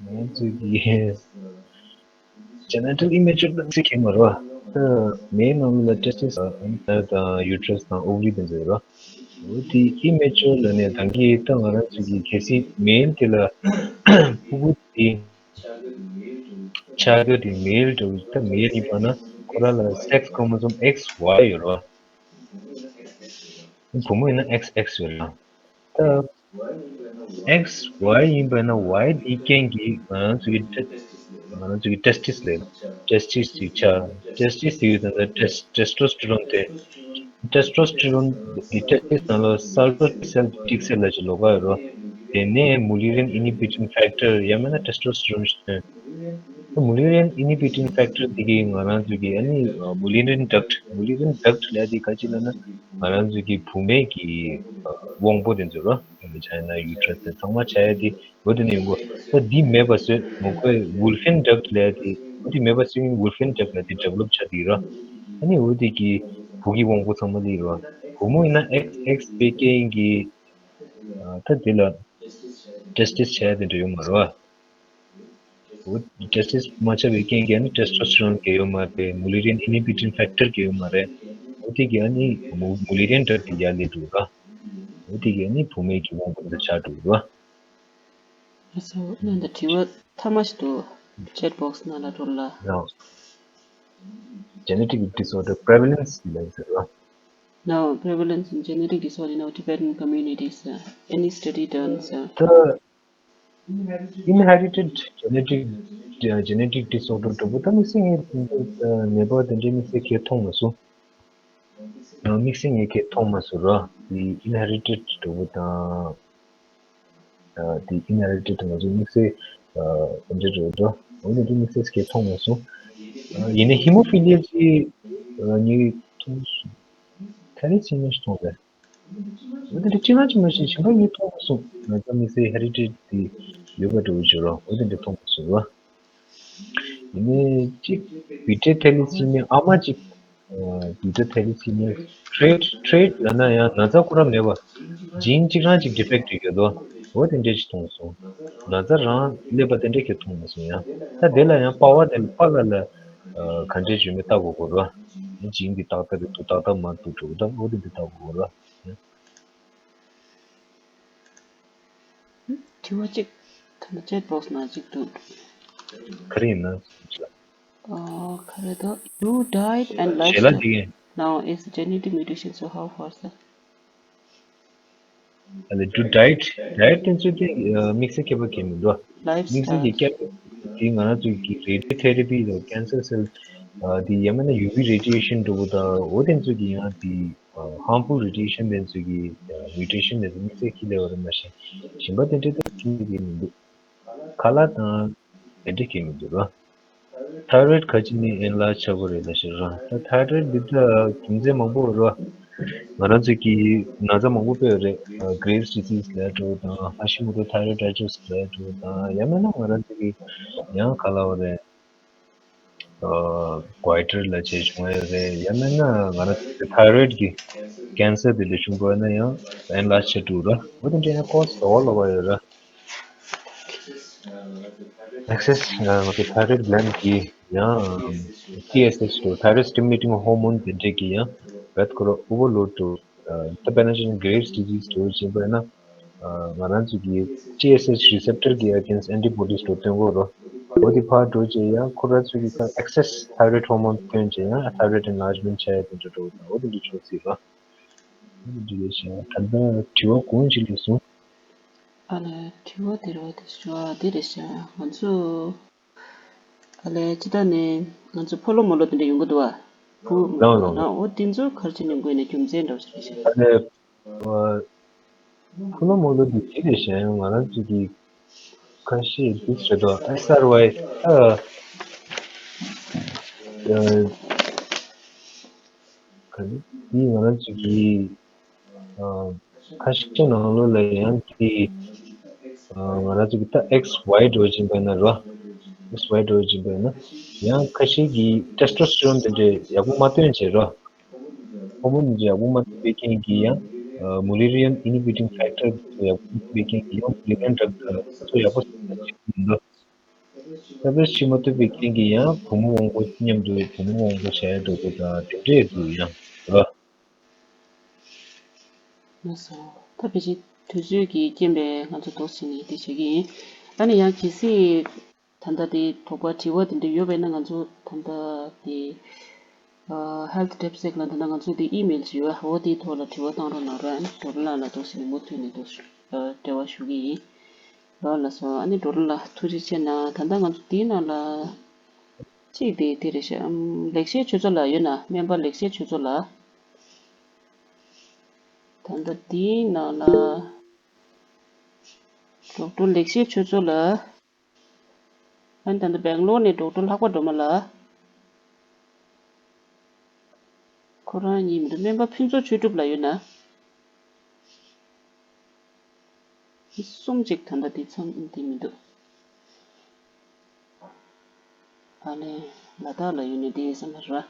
ང་ཚོས་ཀྱི་genital immature ལ་ཚིག་གི་མ་རེད་པ། ད་མའི་ནང་ལ་testis དང་uterus དང་ovary དེ་ཚོ་ཡོད་རེད་པ། འོ་དེ་immature ལབ་ནས་ད་གིན་ད་ང་རང་ཚོས་ཀྱི་གལ་སྲིད་male དེ་ལ་ཕྲུ་གུ་དེ་ཆགས་ཡོད་དེ་male འདྲ་བོ་ད་male ཡིན་པ་ན་ཁོ་རང་ལ་sex chromosome X Y ཡོད་རེད་པ། བུ་མོ་ཡིན་ན་X X ཡོད་རེད་པ། ད་X Y ཡིན་པ་ན་Y དེའི་རྐྱེན་གྱིས་ང་རང་ཚོའི་ཏེ་ང་རང་ཚོའི་testis ལ་testis ཅིག་ཆགས། testis ཅིག་ད་ལྟ་ཏེས་testosterone དེ་testosterone དེ་testis ནང་ལ་Salzer's cell T cell ལབ་ཅིག་ལོགས་ཀ་ཡོད་རེད། དེ་ནས་Mullerian inhibiting factor ཡང་མིན་ན་testosterone ཞིག་ཐོན། Mullerian inhibiting factor དེ་གིས་ང་རང་ཚོའི་གི་ཨ་ནི་Mullerian duct Mullerian duct ལབ་དེ་ག་ཅི་ལབ་ན་ང་རང་ཚོའི་གི་བུད་མེད་ཀྱི་དབང་པོ་དེ་ཚོ་རེད་པ། ཆ་ཡིན་ན་uterus དེ་ཚང་མ་ཆ་ཡ་དེ། འོ་དེ་ནས་ཡོང་གོ། ད་འདི་མེད་པ་བཟོས་མོ་ཁོས་Wolffian duct ལབ་དེ། འོ་དེ་མེད་པ་བཟོས་ཡིན་Wolffian duct ལབ་དེ་develop ཆགས་དེ་ར། ཨ་ནི་འོ་དེ་གི་བུ་གི་དབང་པོ་ཚང་མ་དེ་ར། བུ་མོ་ཡིན་ན་X X པའི་རྐྱེན་གྱིས་ད་དེ་ལ་testis ཆ་ཡ་དེ་འདྲ་ཡོད་མ་རེད་ འོ་ཊེ་སི་ཊི་སི་མ་ཆགས་པའི་རྐྱེན་གྱིས་ཨ་ནི་ཊེ་སི་ཊོ་སི་ཊེ་རོན་གི་ཡོད་མ་རེད། མུ་ལེ་རི་ཡན་ཨི་ནི་བྷི་ཊིང་ཕེག་ཊར་གི་ཡོད་མ་རེད། འོ་དེ་གིས་ཨ་ནི་མུ་མུ་ལེ་རི་ཡན་ཌྲག་དེ་ཡར་སླེབས་འདུག་ར། འོ་དེ་གིས་ཨ་ནི་བུད་མེད་ཀྱི་དབང་པོ་འདི་ཆགས་འགྲོ་གི་ར། ལགས་སོ། ཨ་ནི་ད་དྲི་བ་ཐ་མ་ཞིག་འདུག་ཅེ་ཊི་བྷོག་སི་ནང་ལ་འགྲོ་ལ། ཡང་། Genetic disorder prevalence ལབ་ཟེར་བ། Now, prevalence in genetic disorder in our Tibetan communities, uh, any study done, sir? The inherited genetic, uh, genetic disorder འདྲ་པོ་ད་དམིགས་བསལ་ངས་ནད་པ་དེ་འདྲའི་དམིགས་བསལ་གང་མཐོང་མ་སོང་། དམིགས་བསལ་ངས་གང་མཐོང་མ་སོང་ར། The inherited འདྲ་པོ་དང་། ཨ་དེ་inherited ང་ཚོ་དམིགས་བསལ་ཨ་དེ་འདྲ་རེད་འགྲོ། འོ་ན་དེ་དམིགས་བསལ་གང་མཐོང་མ་སོང་། ཨ་ཡིན་ན་ཧི་མོ་ཕི་ལི་ཡ་ཅིག་ཨ་ངས་མཐོང་སོང་། ཐ་རི་ཚིག་ནས་མཐོང་རེད། འོ་དེ་འདྲ་ཅི་ང་ཅི་མ་ཤེས། གཞན་པ་ངས་མཐོང་མ་སོང་། ང་ཚོ་དམིགས་བསལ་inherited དེ་ཡོད་པ་འདྲ་པོ་ཅིག་ར། འོ་དེ་འདྲ་མཐོང་མ་སོང་ར། ཡིན་ནའི་གཅིག་བྷི་ཊ་ཐེ་ལི་སི་མི་ཨ་མ་གཅིག་ཨ་བྷི་ཊ་ཐེ་ལི་སི་མི་ཊེ་རེཊ་ཊེ་རེཊ་ལབ་ན་ཡང་ན་ཚ་ཁོ་རང་མེད་པ། ཇིན་གཅིག་རང་གཅིག་ཌི་ཕེག་ཊི་ཡོད་དོ། འོ་དེ་འདྲས་ཅིག་མཐོང་སོང་། ན་ཚ་རང་སླེབས་པ་དེ་འདྲས་ཁྱེད་མཐོང་མ་སོང་ཡང་། ད་དེ་ལ་ཡང་པ་ཝ་དེ་ལ་པཱ་ལགས་ལ་ཨ་ག་འདྲས་བྱུང་མིན་ལྟ་དགོས་ཀྱི་རེད་བ། ཇིན་གྱི་ཏག་ཏག་རེད་འདུག་ཏག་ཏག་མ་འདུག་འགྲོ་གི་ད། འོ་དེ་འདྲས་ལྟ་དགོས་ཀྱི་རེད་བ། དྲི་བ་གཅིག་ད་ལྟ་ཅེ་ཊི་བྷོག་སི་ནང་གཅིག་འདུག་ག་རེ་ཡིན་ན། ཨོ། ག་རེ་འདུག Do diet and ཞལ་ལག་lifestyle དེ་གིན། Now is genetic mutation, so how far, sir? ཨ་ལས་do diet, diet དེ་ཚོ་དེ་ཨ་དམིགས་བསལ་ཁྱད་པར་གང་ཡང་མི་འདུག་དམིགས་བསལ་གྱི་ཁྱད་པར་དེ་ང་རང་ཚོའི་གི་radiotherapy དང་cancer cell ཨ་དེ་ཡང་མིན་ན་ཡུ་ཝི་radiation འདྲ་པོ་དང་འོ་དེ་ཚོ་གི་ཡང་དེ་ཨ་harmful radiation དེ་ཚོ་གི་mutation དེ་ཚོ་དམིགས་བསལ་ཁྱད་ལས་པ་རེད། མ་གཞི་གཞན་པ་དེ་འདྲ་ད་ཁྱད་པར་གང་ཡང་མི་འདུག་ཁ་ལག་དང་དེ་འདྲ་གང་ཡང་མི་འདུག་ར། ཐའི་རོ་ཡིད་ག་ཅི་ནས་ཨེན་ལཱརཇ་ཆགས་པ་རེད་ལབ་ཤག་ར། ད་ཐའི་རོ་ཡིད་འདི་ད་རྒྱུ་མཚན་མང་པོ་ཡོད་ར། ང་རང་ཚོ་གི་ན་ཚ་མང་པོ་དཔེ་ཡོད་རེད། Graves disease ལབ་འདྲ་པོ་དང་ཧ་ཤི་མོ་ཏོ་ཐའི་རོ་ཡིད་ཌའི་ཇེས་ལབ་འདྲ་པོ་དང་ཡང་མིན་ན་ང་རང་ཚོ་གི་ཡང་ག་ལབ་དགོས་རེད། ཨ་གོའི་ཊར་ལབ་བྱས་བྱུང་ཡོད་རེད། ཡང་མིན་ན་ང་རང་ཚོ་གི་ཐའི་རོ་ཡིད་ཀྱི་ཀེན་སར་དེ་འདྲ་བྱུང་པ་ཡིན་ན་ཡང་ཨེན་ལཱརཇ་ཆགས་འགྲོ་ར། འོ་དེ་འདྲ་ཡང་ཀོ་སི་ཟླ་བ་ལོག་པ་ཡོད་ར། ཨེག་སེ་སི་ང་ཚོ་ཐའི་རོ་ཡིད་གླེན་གྱི་ཡང་ཊི་ཨེས་ཨེཆ་དང་ཐའི་རོ་ཡིད་སི་ཊི་མུ་ལེ་ཊིང་ཧོར་མོན་དེ་འདྲས་ཀྱི་ཡང་བད་ཁོ་ར་ཨོ་བར་ལོཌ་དུ་ད་དཔེར་ན་ཅིག་གྷི་རེབ་སི་ཌི་ཛིས་དུ་ཕྱིན་པ་ཡིན་ན་ང་རང་ཚོ་གི་ཊི་ཨེས་ཨེཆ་རི་སེབ་ཊར་གྱི་ཨེ་གེན་སི་ཊི་ཨེན་ཊི་བོ་ཌིས་དུ་སྟོན་དགོས་རོ། འོ་དེ་ཕར་འགྲོ་བྱས་ཡང་ཁོ་ར་ཚོ་གི་ད་ཨེག་སེ་སི་ཐའི་རོ་ཡིད་ཧོར་མོན་སྟོན་བྱས་ཡང་ཐའི་རོ་ཡིད་ཨེན་ལཱརཇ་མེན་ཊི་ཆགས་ཡ་དེ་འདྲ་འགྲོ་དང་འོ་དེ་འདྲ་ཆོག་སྲིད་རོ། འོ་དེ་འདྲ་རེད་ཤག་ད་ལྟ་དྲི་བ་གང་ཅིག་སླེབས་སོང་། ཨ་ལས་དྲི་བ་དེ་རེད་བ། དེ་ཞུ་བ་དེ་རེད་ཤག་ང་ཚོ་ཨ་ལས་ཅི་ད་ནས་ང་ཚོ་ཕོ་ལོ་མོ་ལོ་དེ་འདྲ་ཡོང་གི་འདུག་བ། བུ་ལོ་ལོ་ལོ། འོ་དེ་ཚོ་ག་རེ་བྱས་ནས་འགོས་ནས་རྒྱུ་མཚན་འདྲ་བོ་ཞིག་རེད་ཤག་ཨ་ལས་ཕོ་ལོ་མོ་ལོ་དེ་དེ་རེད་ཤག་ང་རང་ཚོ་གི་ཁ་ཤས་དེ་རེད་དོ། ཨེས་ཨར་ཝའི་ཨ་ག་རེ་དེ་ང་རང་ཚོ་གི་ཨ་ཁ་ཤས་ནང་ལོགས་ལ་ཡང་དེ་ཨ་ང་རང་ཚོ་གི་ད་ཨེགས་ཝའི་འགྲོ་བཞིན་པ་ཡིན་ན་རོ། ཨེགས་ཝའི་འགྲོ་བཞིན་པ་ཡིན་ན་ཡང་ཁ་ཤས་ཀྱིས་ཊེ་སི་ཊོ་སི་ཊེ་རོན་དེ་འདྲས་ཡག་པོ་མ་སྟོན་བྱས་རོ། ཧོར་མོན་དེ་འདྲས་ཡག་པོ་མ་སྟོན་པའི་རྐྱེན་གྱིས་ཡང་ཨ་མུ་ལེ་རི་ཡན་ཨི་ནི་བྷི་ཊིང་ཕེག་ཊར་ཡག་པོ་མ་སྟོན་པའི་རྐྱེན་གྱིས་ཡང་མུ་ལེ་རི་ཡན་ཌྲག་དེ་ཚོ་ཡག་པོ་བྱེད་ཀྱི་མི་འདུག་ད་ལྟ་བྱེད་མ་ཐུབ་པའི་རྐྱེན་གྱིས་ཡང་བུ་མོ་དབང་པོ་མཉམ་དུ་བུ་མོ་དབང་པོ་བྱས་འགྲོ་དགོས་དང་དེ་འདྲས་འདུག་ཡང་རོ། ལགས་སོ། ད་ཕལ་ཆེར་དུས་ཚོད་ཀྱི་རྐྱེན་པས་ང་ཚོ་འདུག་སེ་ནས་འདི་བྱེད་ཀྱི་ཡིན། ཨ་ནི་ཡང་གལ་སྲིད་ད་ལྟ་དེ་དོགས་པ་དྲི་བ་དེ་འདྲ་ཡོད་པས་ན་ང་ཚོ་ད་ལྟ་དེ་ཨ་ཧེལ་ཐི་ཌེབ་སེག་ལ་ད་ལྟ་ང་ཚོ་དེ་ཨི་མེལ་ཞིག་ཡོད། འོ་དེའི་ཐོག་ལ་དྲི་བ་བཏང་རོགས་གནང་རོགས། ཨ་ནི་ཌོ་ལར་ལགས་ལ་འདུག་སེ་ནས་མུ་མཐུད་ནས་འདུག་སེ་ཨ་འབྲེལ་བ་ཞུ་གི་ཡིན། ལགས་ལགས་སོ། ཨ་ནི་ཌོ་ལར་ལགས་ཐུགས་རྗེ་ཆེ་གནང་། ད་ལྟ་ང་ཚོ་དེའི་ནང་ལ་གཅིག་དེ་དེ་རེད་ཤག་ཨམ་ལེགས་བཤད་ཆོས་མཚོ་ལགས་ཡོད་ན། སྨན་པ་ལེགས་བཤད་ཆོས་མཚོ་ལགས། ད་ལྟ་དེའི་ནང་ལ་ཌོག་ཊར་ལེགས་བཤད་ཆོས་མཚོ་ལགས། ཨ་ནི་ད་ལྟ་སྦེང་ལོར་ནས་ཌོག་ཊར་ལྷག་པ་སྒྲོལ་མ་ལགས། ཁོ་རང་གཉིས་མི་འདུག་སྨན་པ་ཕུན་ཚོགས་ཆོས་གྲུབ་ལགས་ཡོད་ན། མི་གསུམ་ཅིག་ད་ལྟ་འདི་ཚང་འདི་མི་འདུག་ཨ་ནི་ལ་དྭགས་ལ་ཡོད་ནི་འདི་ཡིན་ས་མ་རེད།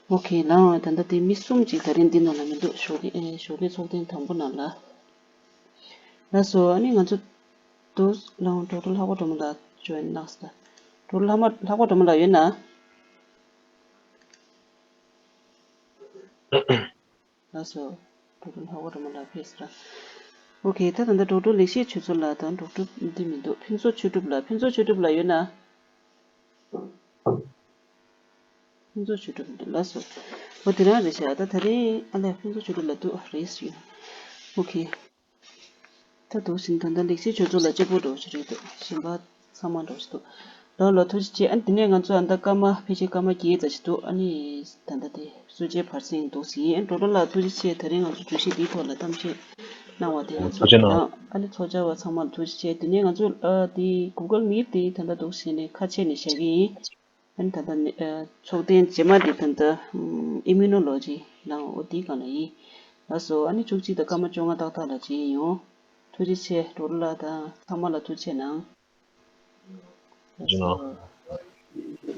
ཨོ་ཁེ་ལགས། ད་ལྟ་འདི་མི་གསུམ་ཅིག་ད་རིང་འདི་ནང་ལ་མི་འདུག་ཞོགས་ཀས་ཨེ་ཞོགས་ཀས་ཚོགས་ཐེངས་དང་པོ་ནང་ལ། ལགས་སོ། ཨ་ནི་ང་ཚོ་ དུ་ལའང་ཌོག་ཊར་ལྷག་པ་སྒྲོལ་མ་ལགས་ཇོ་ཡིན་གནང་སོང་། ཌོག་ཊར་ལྷག་མ་ལྷག་པ་སྒྲོལ་མ་ལགས་ཡོད་ན། ལགས་སོ། ཌོག་ཊར་ལྷག་པ་སྒྲོལ་མ་ལགས་ཕེབས་སོང་། ཨོ་ཁེ། ད་ད་ལྟ་ཌོག་ཊར་ལེགས་བཤད་ཆོས་མཚོ་ལགས་དང་ཌོག་ཊར་འདི་མི་འདུག་ཕུན་ཚོགས་ཆོས་གྲུབ་ལགས། ཕུན་ཚོགས་ཆོས་གྲུབ་ལགས་ཡོད་ན། ཕུན་ཚོགས་ཆོས་གྲུབ་འདུག་ལགས་སོ། ཨོ་དེ་རང་རེད་ཤག་ད་ད་རིང་ཨ་ལས་ཕུན་ཚོགས་ཆོས་གྲུབ་ལགས་འདུག་རེད་ཤག་ཨོ་ཁེ། ད་འདུག་ཟིན། ད་ལྟ་ལེགས་བཤད་ཆོས་མཚོ་ལགས་གཅིག་པོ་འདྲ་བོ་ཞིག་རེད་འདུག་གཞན་པ་ཚང་མ་འདྲ་བོ་ཞིག་འདུག་ལགས་ལགས་ཐུགས་རྗེ་ཆེ། ཨ་ནི་དེ་ནས་ང་ཚོ་ཨ་ད་སྐར་མ་ཕལ་ཆེར་སྐར་མ་བརྒྱད་ཙམ་ཞིག་འདུག་ཨ་ནི་ད་ལྟ་དེ་གསུང་བཤད་བར་གསེང་འདུག་ཟིན། ཨ་ཌོག་ཊར་ལགས་ཐུགས་རྗེ་ཆེ། ད་རིང་ང་ཚོ་བརྗོད་གཞི་འདིའི་ཐོག་ལ་གཏམ་བཤད་གནང་བ་དེ་ང་ཚོ་ཐུགས་རྗེ་གནང་། ཨ་ནི་ཚོགས་བཅར་བ་ཚང་མར་ཐུགས་རྗེ་ཆེ། དེ་ནས་ང་ཚོ་ཨ་དེ་གུ་གལ་མིཊ་དེ་ད་ལྟ་འདུག་ཟིན་ནས་ཁ་ཕྱེ་ནས་བཞག་གི་ཡིན། ཨ་ནི་ད་ལྟ་ནི་ཨ་ཚོགས་ཐེངས་རྗེས་མ་འདི་ད་ལྟ་ཨིམ་མུ་ནོ་ལོ་ཇི་ལའང་འོ་དེའི་སྒང་ལ་ཡིན། ལགས་སོ། ཨ་ནི་བཅུ་གཅིག་དང་སྐར་མ་བཅོ་ལྔ་ཏག་ཏག་ལ་མཇལ་ཡོང་། ཐུགས་རྗེ་ཆེ། ཌོག་ཊར་ལགས་དང་ཚང་མ་ལ་ཐུགས་རྗེ་གནང་། ཐུགས་རྗེ་གནང་།